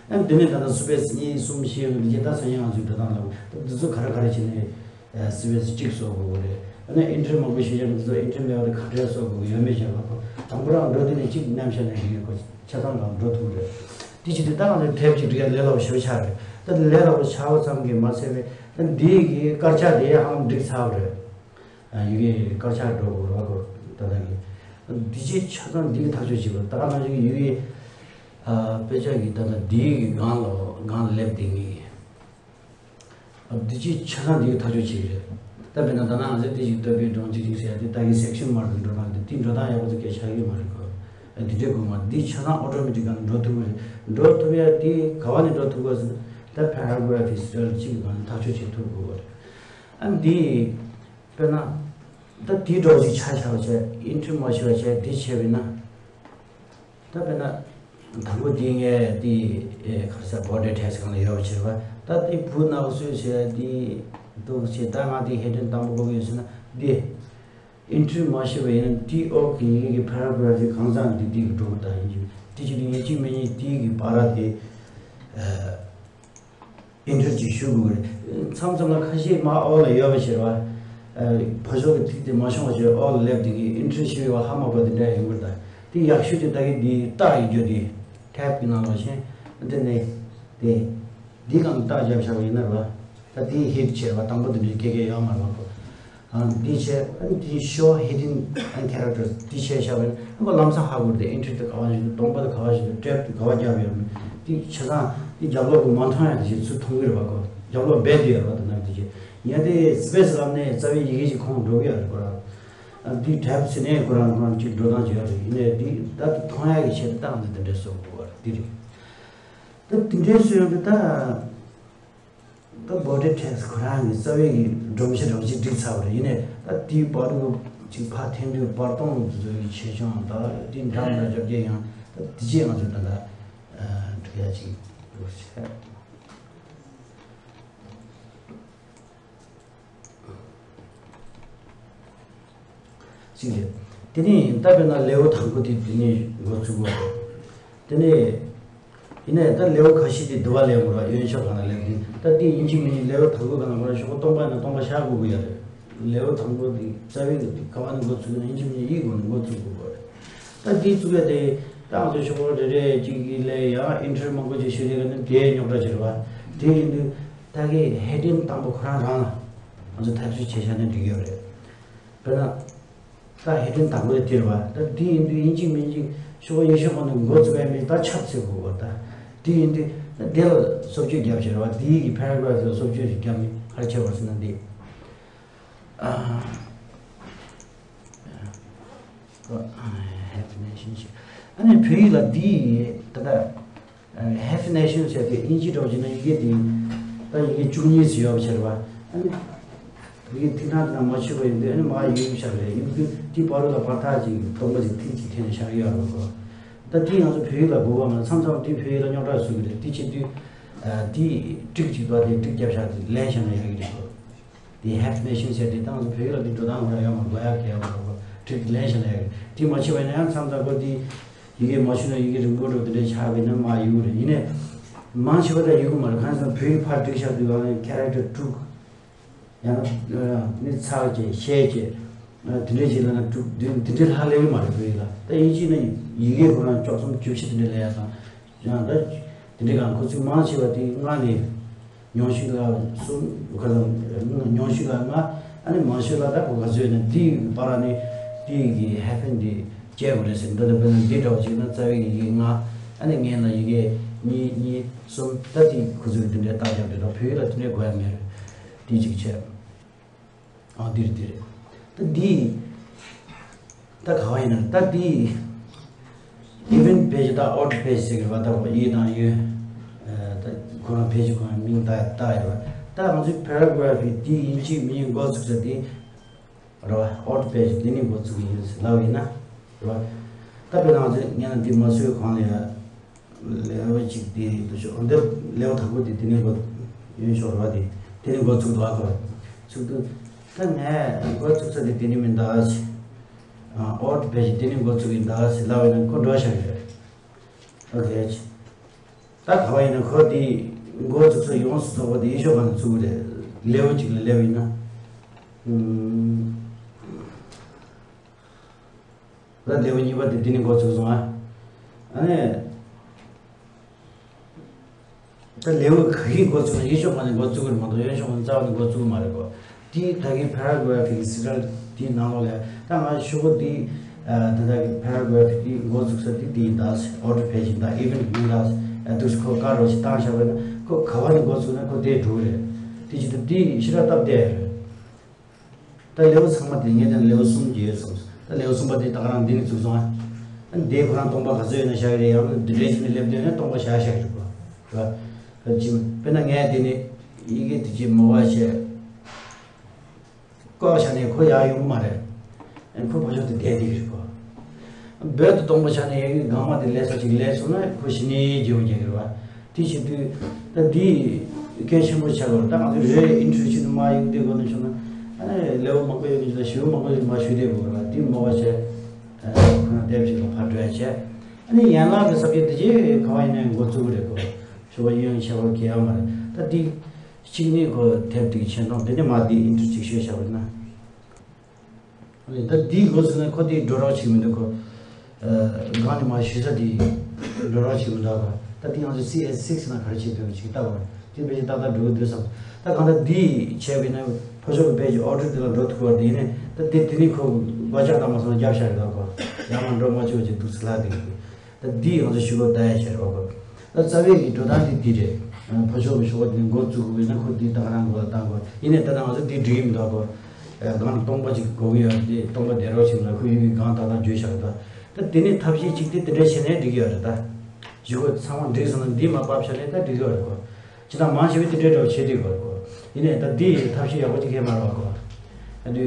ཨ་འདི་ནས་ད་ལྟ་སུ་པེ་སི་གཉིས་གསུམ་བཞི་ཡོད་འདི་ད་སང་ཉིན་ང་ཚོའི་འགྲོ་སྟངས་ལ་ད་འདི་ཚོ་ག་རེ་ག་རེ་བྱས་ནས་སུ་པེ་སི་གཅིག་བཟོ་དགོས་གོ་རེད། ཨ་ནི་ཨིན་ཊར་མང་པོ་ཞིག་ཡོད་འདི་ཚོ་ཨིན་ཊར་མེད་པ་དེ་ག་འདྲས་བཟོ་དགོས་ཡོད་མེད་བྱས་པ་གོ། དང་པོ་རང་འགྲོ་དུས་ནས་གཅིག་མཉམ་བཞག་ནས་རིག་གོ་ཆ་ཚང་གང་འགྲོ་ཐུབ་རེད། དེ་བྱེད་དུས་ད་ང་ཚོའི་དེབ་ཅིག་སྒྲིག་ཡ་ལས་སླ་པོ་ཞེ་པོ་ཆགས་རེད། ད་ལས་སླ་པོ་ཆགས་པ་ཙམ་གྱིས་མ་ཚད་པའི་ད་འདི་གི་དཀར་ཆག་དེ་ཧ་ལམ་འགྲིག་ཚར་བ་རེད། ཡི་གེ་དཀར་ཆག་འགྲོ་དགོས་རེད་བ་གོ། ད་ལྟ་གི་འདི་ཅི་ཆ་ཚང་འདི་གི་ཐག་གཅོད་བྱེད་དགོས། ད་ག་ནང་བཞིན་གྱི་ཡི་གེ་དཔེ་ཆ་གི་ད་ལྟ་འདི་གི་སྒང་ལ་སྒང་ལ་སླེབས་བསྡད་ངེས་ཀྱི། འདི་ཅི་ཆ་ཚང་འདི་གི་ཐག་གཅོད་བྱེད་ཀྱི་རེད། ད་དཔེར་ན་ད་ནང་ང་ཚོས་འདི་ཅིག་ལྟ་བུའི་སྒྲོམ་གཅིག་ཅིག་ཟེར་ཡ་དེ་ད་གི་སེག་ཤན་མར་དུ་འགྲོ་སྟངས་དེ་དེ་འགྲོ་སྟངས་ཡག་པོ་ཚོ་སྐད་ཆགས་ཀྱི་མ་རེད་གོ། འདི་འདྲའི་དགོས་མ་འདི་ཆ་ཚང་ཨོ་ཊོ་མེ་ཊིག་ག་ནས་འགྲོ་ཐུབ་ཀྱི་རེད། འགྲོ་ཐུབ་ཡ་དེ་ག་བ་ནས་འགྲོ་ཐུབ་དགོས་ཟེར་ན་ད་པེ་ར་གྷ་ར་ཕི་སི་ཊལ་གཅིག་གི་སྒང་ནས་ཐག་གཅོད་བྱེད་ཐུབ་དགོས་པ་རེད། ཨ་འདི་དཔེར་ན་ད་དེའི་འགྲོ་གཅིག་ཆ་བཞག་པ་བྱས་ཨིན་ཊར་མ་ཤི་བ་བྱས་འདི་བྱས་པས་ན། ད་དཔེར་ན། དང་པོ་དེ་ངས་དེ་ཨེ་ག་རེ་ཟེར་བྷོ་ཌི་ཊེག་སི་སྒང་ལ་ཡོད་པ་བྱས་པ་ད་དེ་བུ་ནག་སོས་བྱས་དེ་འདུག་བྱས་ད་ང་དེ་ཧེ་ཌིང་དང་པོ་དགོས་ཀྱི་ཡོད་ཟེར་ན་དེ་ཨིན་ཊར་མ་ཤི་བ་ཡིན་ན་དེ་ཨོ་གི་ཡི་གེ་གི་པེ་ར་གྷ་ར་ཕི་གང་ཚང་དེ་དེ་གི་འགྲོ་གི་ད་ཡིན་གྱི་དེ་ཅི་དེ་ཡིན་གཅིག་མིན་གཉིས་དེ་གི་བར་དེ་ཨ། ཨིན་ཊར་ཅིག་ཞུ་དགོས་རེད། མཚམས་མཚམས་ལ་ཁ་ཤས་མ་ཨོ་ལ་ཡོད་པ་ཞེས་བ། ཕ་ཤོག་གི་ཐིག་དེ་མ་བྱུང་བ་ཞེས་ཨོ་ལ་སླེབས་དེ་གི་ཨིན་ཊར་ཞུ་བའི་བ་ཧ་མ་གོ་དེ་འདྲ་ཡོང་གི་རེད་ད། དེ་ཡག་ཤོས་དེ་ད་གི་དེ་རྟགས་ཡིན་རྒྱུ་དེ་ཊེབ་གི་ནང་ལ་ཤེས་དེ་ནས་དེ་དེ་གང་རྟགས་བརྒྱབ་བཞག་པ་ཡིན་ན་རེད་བ། ད་དེ་ཧིཊ་བྱས་བ་དང་པོ་དེ་འདྲའི་སྐད་སྐད་ཡོད་མ་རེད་བ་གོ། འདི་བྱས་ཨ་ནི་དེའི་ཤོ་ཧི་ཌིན་ཨ་ནི་ཁེ་རེག་ཊར་འདི་བྱས་བཞག་པ་ཡིན་ན་ཁོ་ལམ་སང་ཧ་གོ་རེད་དེ་ཨིན་ཊར་དེ་ག་བ་བཞིན་དུ་སྟོང་པ་དེ་ག་བ་བཞིན་དུ་ཊེབ་དེ་ག་བ་བརྒྱབ་ཡོད་མེད་དེ་ཆ་ཚང་དེ་རྒྱབ་ལོགས་ཀྱི་མ་མཐོང་ཡ་དེ་བཞིན་ཚུར་མཐོང་གི་རེད་བ་གོ། རྒྱབ་ལོགས་རྦད་དེ་ཡོད་རེད་བ་དེ་ནང་དེ་བྱས་ངས་དེ་སི་པེ་སི་ལབ་ནས་རྩ་བའི་ཡི་གེ་ཅིག་ཁོང་འགྲོ་གི་ཡོད་རེད་ཁོ་རང་། ཨ་དེ་ཊེབ་ཟེར་ནས་ཁོ་རང་ཁོ་རང་ཅིག་འགྲོ་སྟངས་ཅིག་ཡོད་རེད་ཡིན་ནའི་དེ་ད་དེ་མཐོང་ཡ་གི་ཆེད་དུ་ཏང་དེ་དེ་འདྲས་བཟོ་དགོས་པ་རེད་དེ་རེད། ད་དེ་འདྲས་བཟོས་ཡོང་དུས་ད། ད་བྷོ་ཌི་ཊེག་སི་ཁོ་རང་གི་རྩ་བའི་གི་སྒྲོམ་གཞི་རང་བཞིན་འགྲིག་ཚར་བ་རེད། ཡིན་ནའི་ད་དེའི་བར་དུ་ཅིག་ཕར་འཐེན་དུས་བར་སྟོང་དུ་བཟོ་ཡི་ཆེ་ཆུང་དང་དེ་འདྲ་མི་འདྲ་རྒྱབ་རྒྱབ་ཡང་ད་དེ་རྗེས་ང་ཚོ་ད་ལྟ་འགྲིག་ཡ་ཅིག་འདུག་ཟེར། གཅིག་རེད། དེ་ནས་ད་དཔེར་ན་ལེའུ་དང་པོ་དེ་དེ་ནས་འགོ་ཚུགས་པ་རེད། དེ་ནས་ཡིན་ནའི་ད་ལེའུ་ཁ་ཤས་དེ་འདུལ་བ་ལེའུ་ར་གཡོན་ཕྱོགས་སྒང་ལ་སླེབས་དུས་ད་དེ་ཡིན་གཅིག་མིན་གཅིག་ལེའུ་དང་པོ་སྒང་ལ་ང་རང་ཤོག་སྟོང་པ་ཡིན་ན་སྟོང་པ་བཞག་དགོས་ཀྱི་ཡོད་རེད། ལེའུ་དང་པོ་དེ་རྩ་བའི་དེ་ག་བ་ནས་འགོ་ཚུགས་ན་ཡིན་གཅིག་མིན་གཅིག་ཡིག་སྒོ་ནས་འགོ་ཚུགས་དགོས་པ་རེད། ད་དེ་ཚུགས་ཡ་དེ་ད་ང་ཚོ་ཤོག་རེ་རེ་གཅིག་གི་ལས་ཡང་ཨིན་ཊར་མང་པོ་ཅིག་ཤོད་དེ་ག་ནི་དེ་རྙོག་དྲ་ཆེ་རེད་བ། དེ་ཡིན་དུས་ད་གི་ཧེ་ཌིན་དང་པོ་ཁོ་རང་རང་ལ་ང་ཚོ་ཐག་གཅོད་བྱས་བཞག་ན་འགྲིག་གི་ཡོད་རེད། དཔེར་ན། ད་ཧེ་ཌིན་དང་པོ་དེ་རེད་བ། ད་འདི་ཡིན་དུས་ཡིན་གཅིག་མིན་གཅིག་ཤོག་ཡིན་ཤོག་གོ་ནས་འགོ་བཙུགས་པའི་མི་ད་ཆབ་ཚེ་དགོས་བ་ད། འདི་ཡིན་དུས་ད་དེ་ལ་སོབ་ཅོས་བརྒྱབ་ཤེར་བ་འདི་ཡི་གི་པེ་ར་གྷ་ར་ཕི་ལ་སོབ་ཅོས་ཤིག་བརྒྱབ་ནས་ག་རེ་བྱས་པར་ཟེར་ན་འདི། ཧེ་ཕི་ནེ་ཤན་ཞིག་ཨ་ནི་བོད་ཡིག་ལ་འདི་ད་ལྟ། ཧེ་ཕི་ནེ་ཤན་ཟེར་ཏེ་དབྱིན་ཇི་འདྲ་བོ་བྱས་ན་ཡི་གེ་དེ་ད་ཡི་གེ་བཅུ་གཉིས་ཙམ་ཡོད་པ་ཕྱིར་བ། ཨ་ནི་ཡི་གེ་ཐིག་ཐག་དེ་དང་མ་ཆོད་པ་ཡིན་དུས་ཨ་ནི་མར་གཡུག་བཞག་རེད། གཡུག་དུས་དེའི་བར་དུ་ལ་བར་ཐག་ཅིག་སྟོང་པ་ཅིག་ཐིག་ཅིག་འཐེན་ནས་བཞག་ཡོད་རེད་གོ། ད་དེ་ང་ཚོ་བོད་ཡིག་ལ་དགོས་པ་མ་མཚམས་མཚམས་དེ་བོད་ཡིག་ལ་རྙོག་དྲ་བཟོ་གི་རེད། དེ་བྱེད་དུས་དེ་ཀྲིག་ཅིག་འདུག་དེ་ཀྲིག་བརྒྱབ་བཞག་དེ་ལེན་བཞག་ན་ཡག་གི་རེད་གོ། དེ་ཧེ་ཕི་ནེ་ཤན་ཟེར་དེ་ད་ང་ཚོ་བོད་ཡིག་ལ་དེ་འགྲོ་སྟངས་ལ་ཡང་མ་དགོས་ཡག་གི་ཡག་མ་རེད་གོ། ཀྲིག་ལེན་བཞག་ན་ཡག་གི་དེ་མ་བྱས་པ་ཡིན་ན་ཡང་མཚམས་མཚམས་ཁོ་དེ། ཡི་གེ་མ་ཞུ་ན་ཡི་གེ་རིང་པོ་འགྲོ་དེ་འདྲའི་ཆགས་པས་ན་མ་ཡིག་རེད། ཡིན་ནའི་མང་ཆེ་བ་ད་ཡིག་མ་རེད། གང་ཟེར་ན་བོད་ཡིག་ཕར་བསྒྲིགས་བཞག་དུས་གང་ལ་ཁེ་རེག་ཊར་དྲུག་ཡང་ན་ནི་ཚེག་བཅས་ཤད་བཅས་དེ་འདྲའི་ཅིག་ལ་ན་དྲུག་དེ་དེ་འདྲའི་ལྷག་ལས་ཀྱི་མ་རེད་བོད་ཡིག་ལ། ད་དབྱིན་ཇི་ནི་ཡི་གེ་ཁོ་རང་བཅུ་གསུམ་བཅུ་བཞི་དེ་འདྲའི་ལས་ཡག་དང་། ཡང་ད་དེ་འདྲའི་གང་ཁོ་ཚོས་མང་ཆེ་བ་དེ་ལྔ་ནས་ཉུང་ཤོས་ལ་གསུམ་ག་ལ་ཉུང་ཤོས་ལ་ལྔ་ཨ་ནི་མང་ཤོས་ལ་ད་གོ་ག་ཚོད་ནས་དེའི་བར་ནས་དེའི་གི་ཧེ་ཕན་དེ་བྱས་དགོས་རེད་ཟེར། འདི་ལ་དཔེར་ན་འདི་འདྲ་བ་ཅིག་ན་རྩ་བའི་གི་ཡིག་ལྔ་ཨ་ནི་ངན་ལ་ཡི་གེ་གཉིས་གཉིས་གསུམ་ད་དེ་ཁོ་ཚོས་དེ་འདྲའི་རྟགས་རྒྱབ་དེ་དང་བོད་ཡིག་ལ་དེ་འདྲའི་དགོས་ཡ་མེད་རེད། དེ་གཅིག་བྱས། ཨ་འདིར་འདིར། ད་འདི། ད་ག་བ་ཡིན་ན་ད་འདི། ཨི་ཝེན་པེ་ཇི་དང་ཨོ་ཌི་པེ་ཇི་ཟེར་གི་རེད་བ། ད་གོ་ཨི་དང་ཡོད། ད་ཁོ་རང་པེ་ཇི་ཁོ་རང་མིང་ད་ད་ཡོད་བ། ད་ང་ཚོའི་པེ་ར་གྷ་ར་ཕི་འདི་ཡིན་གཅིག་མིན་གཅིག་འགོ་ཚུགས་ས་འདི། རེད་བ། ཨོ་ཌི་པེ་ཇི་འདི་ནས་འགོ་ཚུགས་ཀྱི་ཡིན་ཟེར་ལབ་ཡིན་ན། རེད་བ། ད་དཔེར་ན་ང་ཚོས་ངས་ན་འདི་མ་བཟོས་གོང་ལ་ཡ། ལེའུ་གཅིག་དེ་འདུག་ཤོག་འདི་ལེའུ་དང་པོ་དེ་དེ་ནས་འགོ་ཡོན་ཤོག་ར་དེ་དེ་ནས་འགོ་ཚུགས་འདུག་ཨ་ཁོ། ཚུགས་འདུག་ད་ངས་འགོ་ཚུགས་ས་དེ་དེ་ནས་མིན་ད་ཨ་ཨོ་ཌི་པེ་ཇི་དེ་ནས་འགོ་ཚུགས་ཡིན་ད་ཟེར་ལབ་ཡིན་ན་ཁོ་འགྲོ་བཞག་གི་རེད། ཨོ་ཁེ། ད་ག་བ་ཡིན་ན་ཁོ་དེ་འགོ་ཚུགས་ས་ཡོངས་སུ་རྫོགས་པ་དེ་ཡོན་ཤོག་ག་ནས་ཚུགས་གི་རེད། ལེའུ་གཅིག་ལ་སླེབས་ཡིན་ན། ད་ལེའུ་གཉིས་པ་དེ་འདི་ནས་འགོ་ཚུགས་སོང་ཨ། ཨ་ནི། ད་ལེའུ་ག་གི་འགོ་བཙུགས་ན་གཡས་ཕྱོགས་མ་ནས་འགོ་བཙུགས་ཀྱི་མ་གཏོགས་གཡོན་ཕྱོགས་མ་རྩ་བ་ནས་འགོ་བཙུགས་མ་རེད་གོ། དེ་ད་གིན་paragraphic style དེའི་ནང་ལོགས་ལ་ད་ང་ཤོག་བུ་དེ་ད་ལྟ་གི་paragraphic དེ་འགོ་བཙུགས་ས་དེ་དེ་ཡིན་ད། order page ཡིན་ད། event ཡིན་ད། དུས་ཁོ་ཀ་རོ་ཞིག་བཏང་བཞག་པ་ན་ཁོ་ག་བ་ནས་འགོ་བཙུགས་ན་ཁོ་དེ་འགྲོ་གི་རེད། དེ་བྱེད་དུས་དེ་ཞེ་དྲག་སྟབས་བདེ་རེད། ད་ལེའུ་ཚང་མ་དེ་ངས་དེ་ལེའུ་གསུམ་གྱི་ཡོད་གསུངས། ད་ལེའུ་གསུམ་པ་དེ་ད་ག་རང་འདི་ནས་བཙུགས་སོང་ཨ། ཨ་ནི་དེ་ཁོ་རང་སྟོང་པ་ག་ཚོད་ཡོད་ན་བཞག་གི་རེད། ཡང་ན་འདི་འདྲའི་ཞིག་ནས་སླེབས་དུས་ནས་སྟོང་པ་བཞག་བཞག་གི་རེད་པ། རེད་པ། ད་ཅི་དཔེར་ན་ངས་དེ་ནས་ཡི་གེ་དེ་ཅི་མོ་བ་བྱས། བཀག་བཞག་ནས་ཁོ་ཡར་ཡོང་གི་མ་རེད། ཨ་ནི་ཁོ་ཕར་ཕྱོགས་དེ་བསྡད་བསྡད་ཀྱི་རེད་པ། རྦད་དེ་སྟོང་པ་ཆགས་ནས་ཡ་གི་སྒང་མ་དེ་ལས་ས་ཅིག་ལས་སོང་ན་ཁོ་གཞི་ནས་རྒྱལ་བ་རྒྱལ་གི་རེད་པ། དེ་བྱེད་དུས་ད་འདི་གལ་ཆེན་པོ་ཆགས་པ་རེད། ད་ང་ཚོ་རེ་ཨིན་ཊྲོ་ཌུ་ཀེ་ཤན་དུ་མར་ཡོང་དུས་གོ་ནས་བྱུང་ན་ཨ་ནི་ལེའུ་མང་པོ་ཡོད་ཀྱི་ཞུ་མང་པོ་ཞིག་མར་ཞུ་བསྡད་དགོས་རེད་པ། དེ་མོ་བ་བྱས་ཁོ་ན་དེབ་ཅིག་ལ་ཕར་འགྲོ་ཡ་བྱས། ཨ་ནི་ཡན་ལག་གི་ས་བཅད་དེ་རྗེས་ག་བ་ཡིན་ནའི་འགོ་བཙུགས་རེད་གོ། ཞོགས་པ་གཡས་གཡོན་ཁྱད་པར་གང་ཡང་མ་རེད། ད་འདི་གཅིག་ནི་གོ་དེབ་དེ་གི་ཆེ་མཐོང་དེ་ནི་མ་འདི་ཨིན་ཊྲོ་གཅིག་ཤོད་བཞག་པ་ཡིན་ན། ཨ་ནི་ད་འདི་འགོ་ཚུགས་ན་ཁོ་དེ་འགྲོ་རོགས་བྱེད་མི་འདུག་གོ། ཨ་སྒང་ནས་མར་ཞུ་ས་དེ་འགྲོ་རོགས་བྱེད་མི་འདུག་གོ། ད་འདི་ང་ཚོ་སི་ཨེས་སིགས་ན་ག་རེ་བྱེད་འདུག་ཅིག་ལྟ་བར་དེ་བས་ཏག་ཏག་འགྲོ་གི་འདུག་བསམ། ད་གང་ལྟར་འདི་བྱས་པ་ཡིན་ན་ཕོ་ཤོག་གི་པེ་ཇི་ཨོ་ཌར་དེ་ལ་འགྲོ་ཐུབ་པ་དེ་ཡིན་ནའི་ད་དེ་དེ་ནི་ཁོ་སྒོ་ལྕགས་དང་མ་སོང་རྒྱབ་བཞག་རེད་གོ། ཡང་མ་འགྲོ་མ་བཅུག་ཅིག་འདུག་ཟེར་ལབ་འདུག་གི། ད་འདི་ང་ཚོ་ཞུ་སྒོ་ད་ཡ་ཤར་བ་གོ། ད་རྩ་བའི་གི་འགྲོ་སྟངས་འདི་འདི་རེད། ཕོ་ཤོག་གི་ཞོགས་པ་འདི་འགོ་བཙུགས་དགོས་ན་ཁོ་འདི་ད་ག་རང་འགོ་ལ་བཏང་དགོས། ཡིན་ནའི་ད་ལྟ་ང་ཚོ་འདི་འགྲིག་གི་མི་འདུག་གོ། སྒང་ལ་སྟོང་པ་ཅིག་དགོས་ཀྱི་ཡོད་རེད། སྟོང་པ་བསྡད་རོགས་བྱེད་ལ་ཁོ་ཡུལ་གྱི་སྒང་ཏག་ཏག་བརྗོད་བཞག་གི་འདུག། ད་དེ་ནི་ཐབས་ཤེས་གཅིག་དེ་དེ་འདྲ་བྱས་ནས་འགྲིག་གི་ཡོད་རེད་ད། ཞུ་སྒོ་ཚང་མ་འགྲིག་སོང་ན་འདི་མར་ཕབ་བཞག་ནས་ད་འགྲིག་གི་ཡོད་རེད་གོ། ཇི་ལྟར་མང་ཆེ་བས་དེ་འདྲའི་འདྲ་བོ་བྱེད་དུས་གོ། ཡིན་ནའི་ད་འདི་ཡི་ཐབས་ཤེས་ཡག་པོ་ཅིག་ཁེལ་མ་རེད་པ་གོ། ཨ་ནི་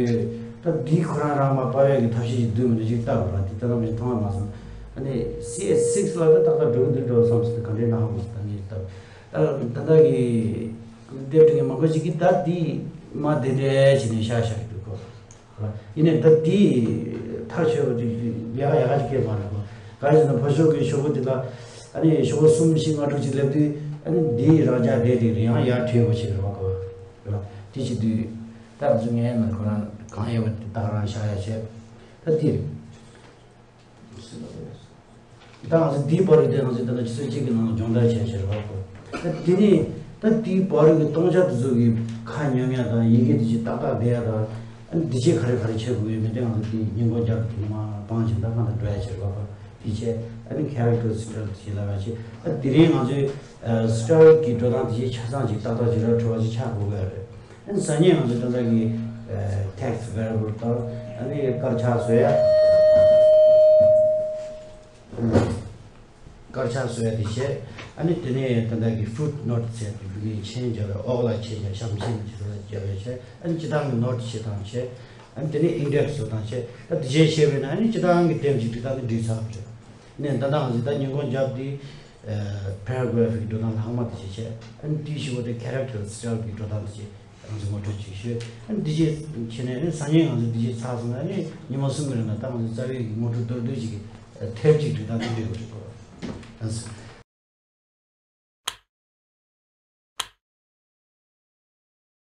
ད་འདི་ཁོ་རང་རང་མ་པ་བས་ཀྱི་ཐབས་ཤེས་ཅིག་འདུག་མི་འདུག་ཅིག་ལྟ་དགོས་ར། འདི་ལྟ་ན་མི་མཐོང་བ་མ་སོང་། ཨ་ནི་སི་ཨེས་སིགས་ལ་ད་ཏག་ཏག་འགྲོ་གི་འདུག་འགྲོ་བསམ་སོང་། ག་འདྲའི་ནང་མ་སོང་ད་ངས་ལྟ། ད་ད་ལྟ་གི་དེབ་ཕྲེང་མང་པོ་ཅིག་གིས་ད་འདི་མ་དེ་འདྲའི་བྱས་ནས་བཞག་བཞག་གི་འདུག་གོ། ཡིན་ནའི་ད་འདི་ཐག་ཆོད་པ་ཅིག་ཡག་ཡག་ཅིག་སྐྱེས་མ་རེད་གོ། ག་རེ་ཟེར་ན་ཕོ་ཤོག་གི་ཤོག་བུ་འདི་ལ་ཨ་ནི་ཤོག་བུ་གསུམ་བཞི་ལྔ་དྲུག་ཅིག་སླེབས་དུས་ཨ་ནི་འདི་རང་འཇགས་བསྡད་དེ་རེད། ཡང་ཡར་བྲོས་པ་ཞིག་རེད་པ་གོ། རེད་པ། དེ་བྱེད་དུས་ད་ང་ཚོ་ངའི་ནང་ཁོ་རང་གང་ཡོད་པ་དེ་ད་ག་རང་བཞག་ཡ་བྱས། ད་འདི་རེད། ད་ང་ཚོ་འདིའི་བར་དུ་དེ་ང་ཚོས་ད་ལྟ་ཆུ་ཚོད་གཅིག་གི་ནང་ལ་སྦྱོང་བརྡར་བྱས་བྱས་རེད་པ་གོ། ད་དེ་ནས་ད་དེའི་བར་གྱི་སྟོང་ཆ་དེ་ཚོ་གི་ཁ་ཉོན་ཡ་དང་ཡི་གེ་དེ་ཅིག་ཏག་ཏག་བསྡད་ཡ་དང་། ཨ་ནི་འདི་ཅིག་ག་རེ་ག་རེ་བྱེད་དགོས་ཡོད་མེད་དེ་ང་ཚོ་དེ་སྙིང་ཁོང་རྒྱབ་དེ་མ་སྤང་བྱས་ད་གང་ལྟར་འགྲོ་ཡ་བྱས་རེད་པ་གོ། དེ་བྱས་ཨ་ནི་character style དེ་ཅིག་ལབ་ཡ་བྱས། ཨ་དེ་རིང་ང་ཚོའི་style གི་འགྲོ་སྟངས་དེ་ཅིག་ཆ་ཚང་ཅིག་ཏག་ཏག་ཅིག་ར་འཕྲོ་བ་ཅིག་ཆགས་དགོས་ཀྱི་རེད། ཨ་ནི་སང་ཉིན་ང་ཚོ་ད་ལྟ་གི་text variable དང་ཨ་ནི་དཀར་ཆག་བཟོ་ཡ། དཀར་ཆག་བཟོ་ཡ་དེ་བྱས། ཨ་ནི་དེ་ནས་ད་ལྟ་གི་footnote ཟེར་དེ་བུ་གི་མཆན་རྒྱབ་པའི་འོག་ལ་མཆན་རྒྱབ་ཤམ་མཆན་ཅིག་ལ་རྒྱབ་པའི་བྱས། ཨ་ནི་སྤྱི་བཏང་གི་note བྱེད་སྟངས་བྱས། ཨ་ནི་དེ་ནས་index བཟོ་སྟངས་བྱས། ད་དེ་བྱས་བྱས་པས་ན་ཨ་ནི་སྤྱི་བཏང་གི་དེབ་ཅིག་སྒྲིག་སྟངས་དེ་འགྲིག་ཚར་བ་རེད། ནས་ད་ལྟ་ང་ཚོས་ད་སྙིང་ཁོང་རྒྱབ་དེ་paragraph གི་འགྲོ་སྟངས་ལྷག་མ་དེ་བྱས་བྱས། ཨ་ནི་དེའི་གཞུག་གུ་དེ་character style གི་འགྲོ་སྟངས་དེ་བྱས། ང་ཚོ་ངོ་སྤྲོད་ཅིག་ཞུས། ཨ་ནི་འདི་ཅིག་བྱས་ནས་ཨ་ནི་སང་ཉིན་ང་ཚོ་འདི་ཅིག་ཚར་སོང་ན་ཨ་ནི་ཉི་མ་གསུམ་གྱི་རིང་ལ་ད་ང་ཚོ་རྩ་བའི་གི་ངོ་སྤྲོད་མདོར་བསྡུས་ཅིག་གི་ཐེབས་ཅིག་སྒྲིག་སྟངས་དེ་འདྲ་ཡོད་རེད་གོ། ཨ་ཟེར།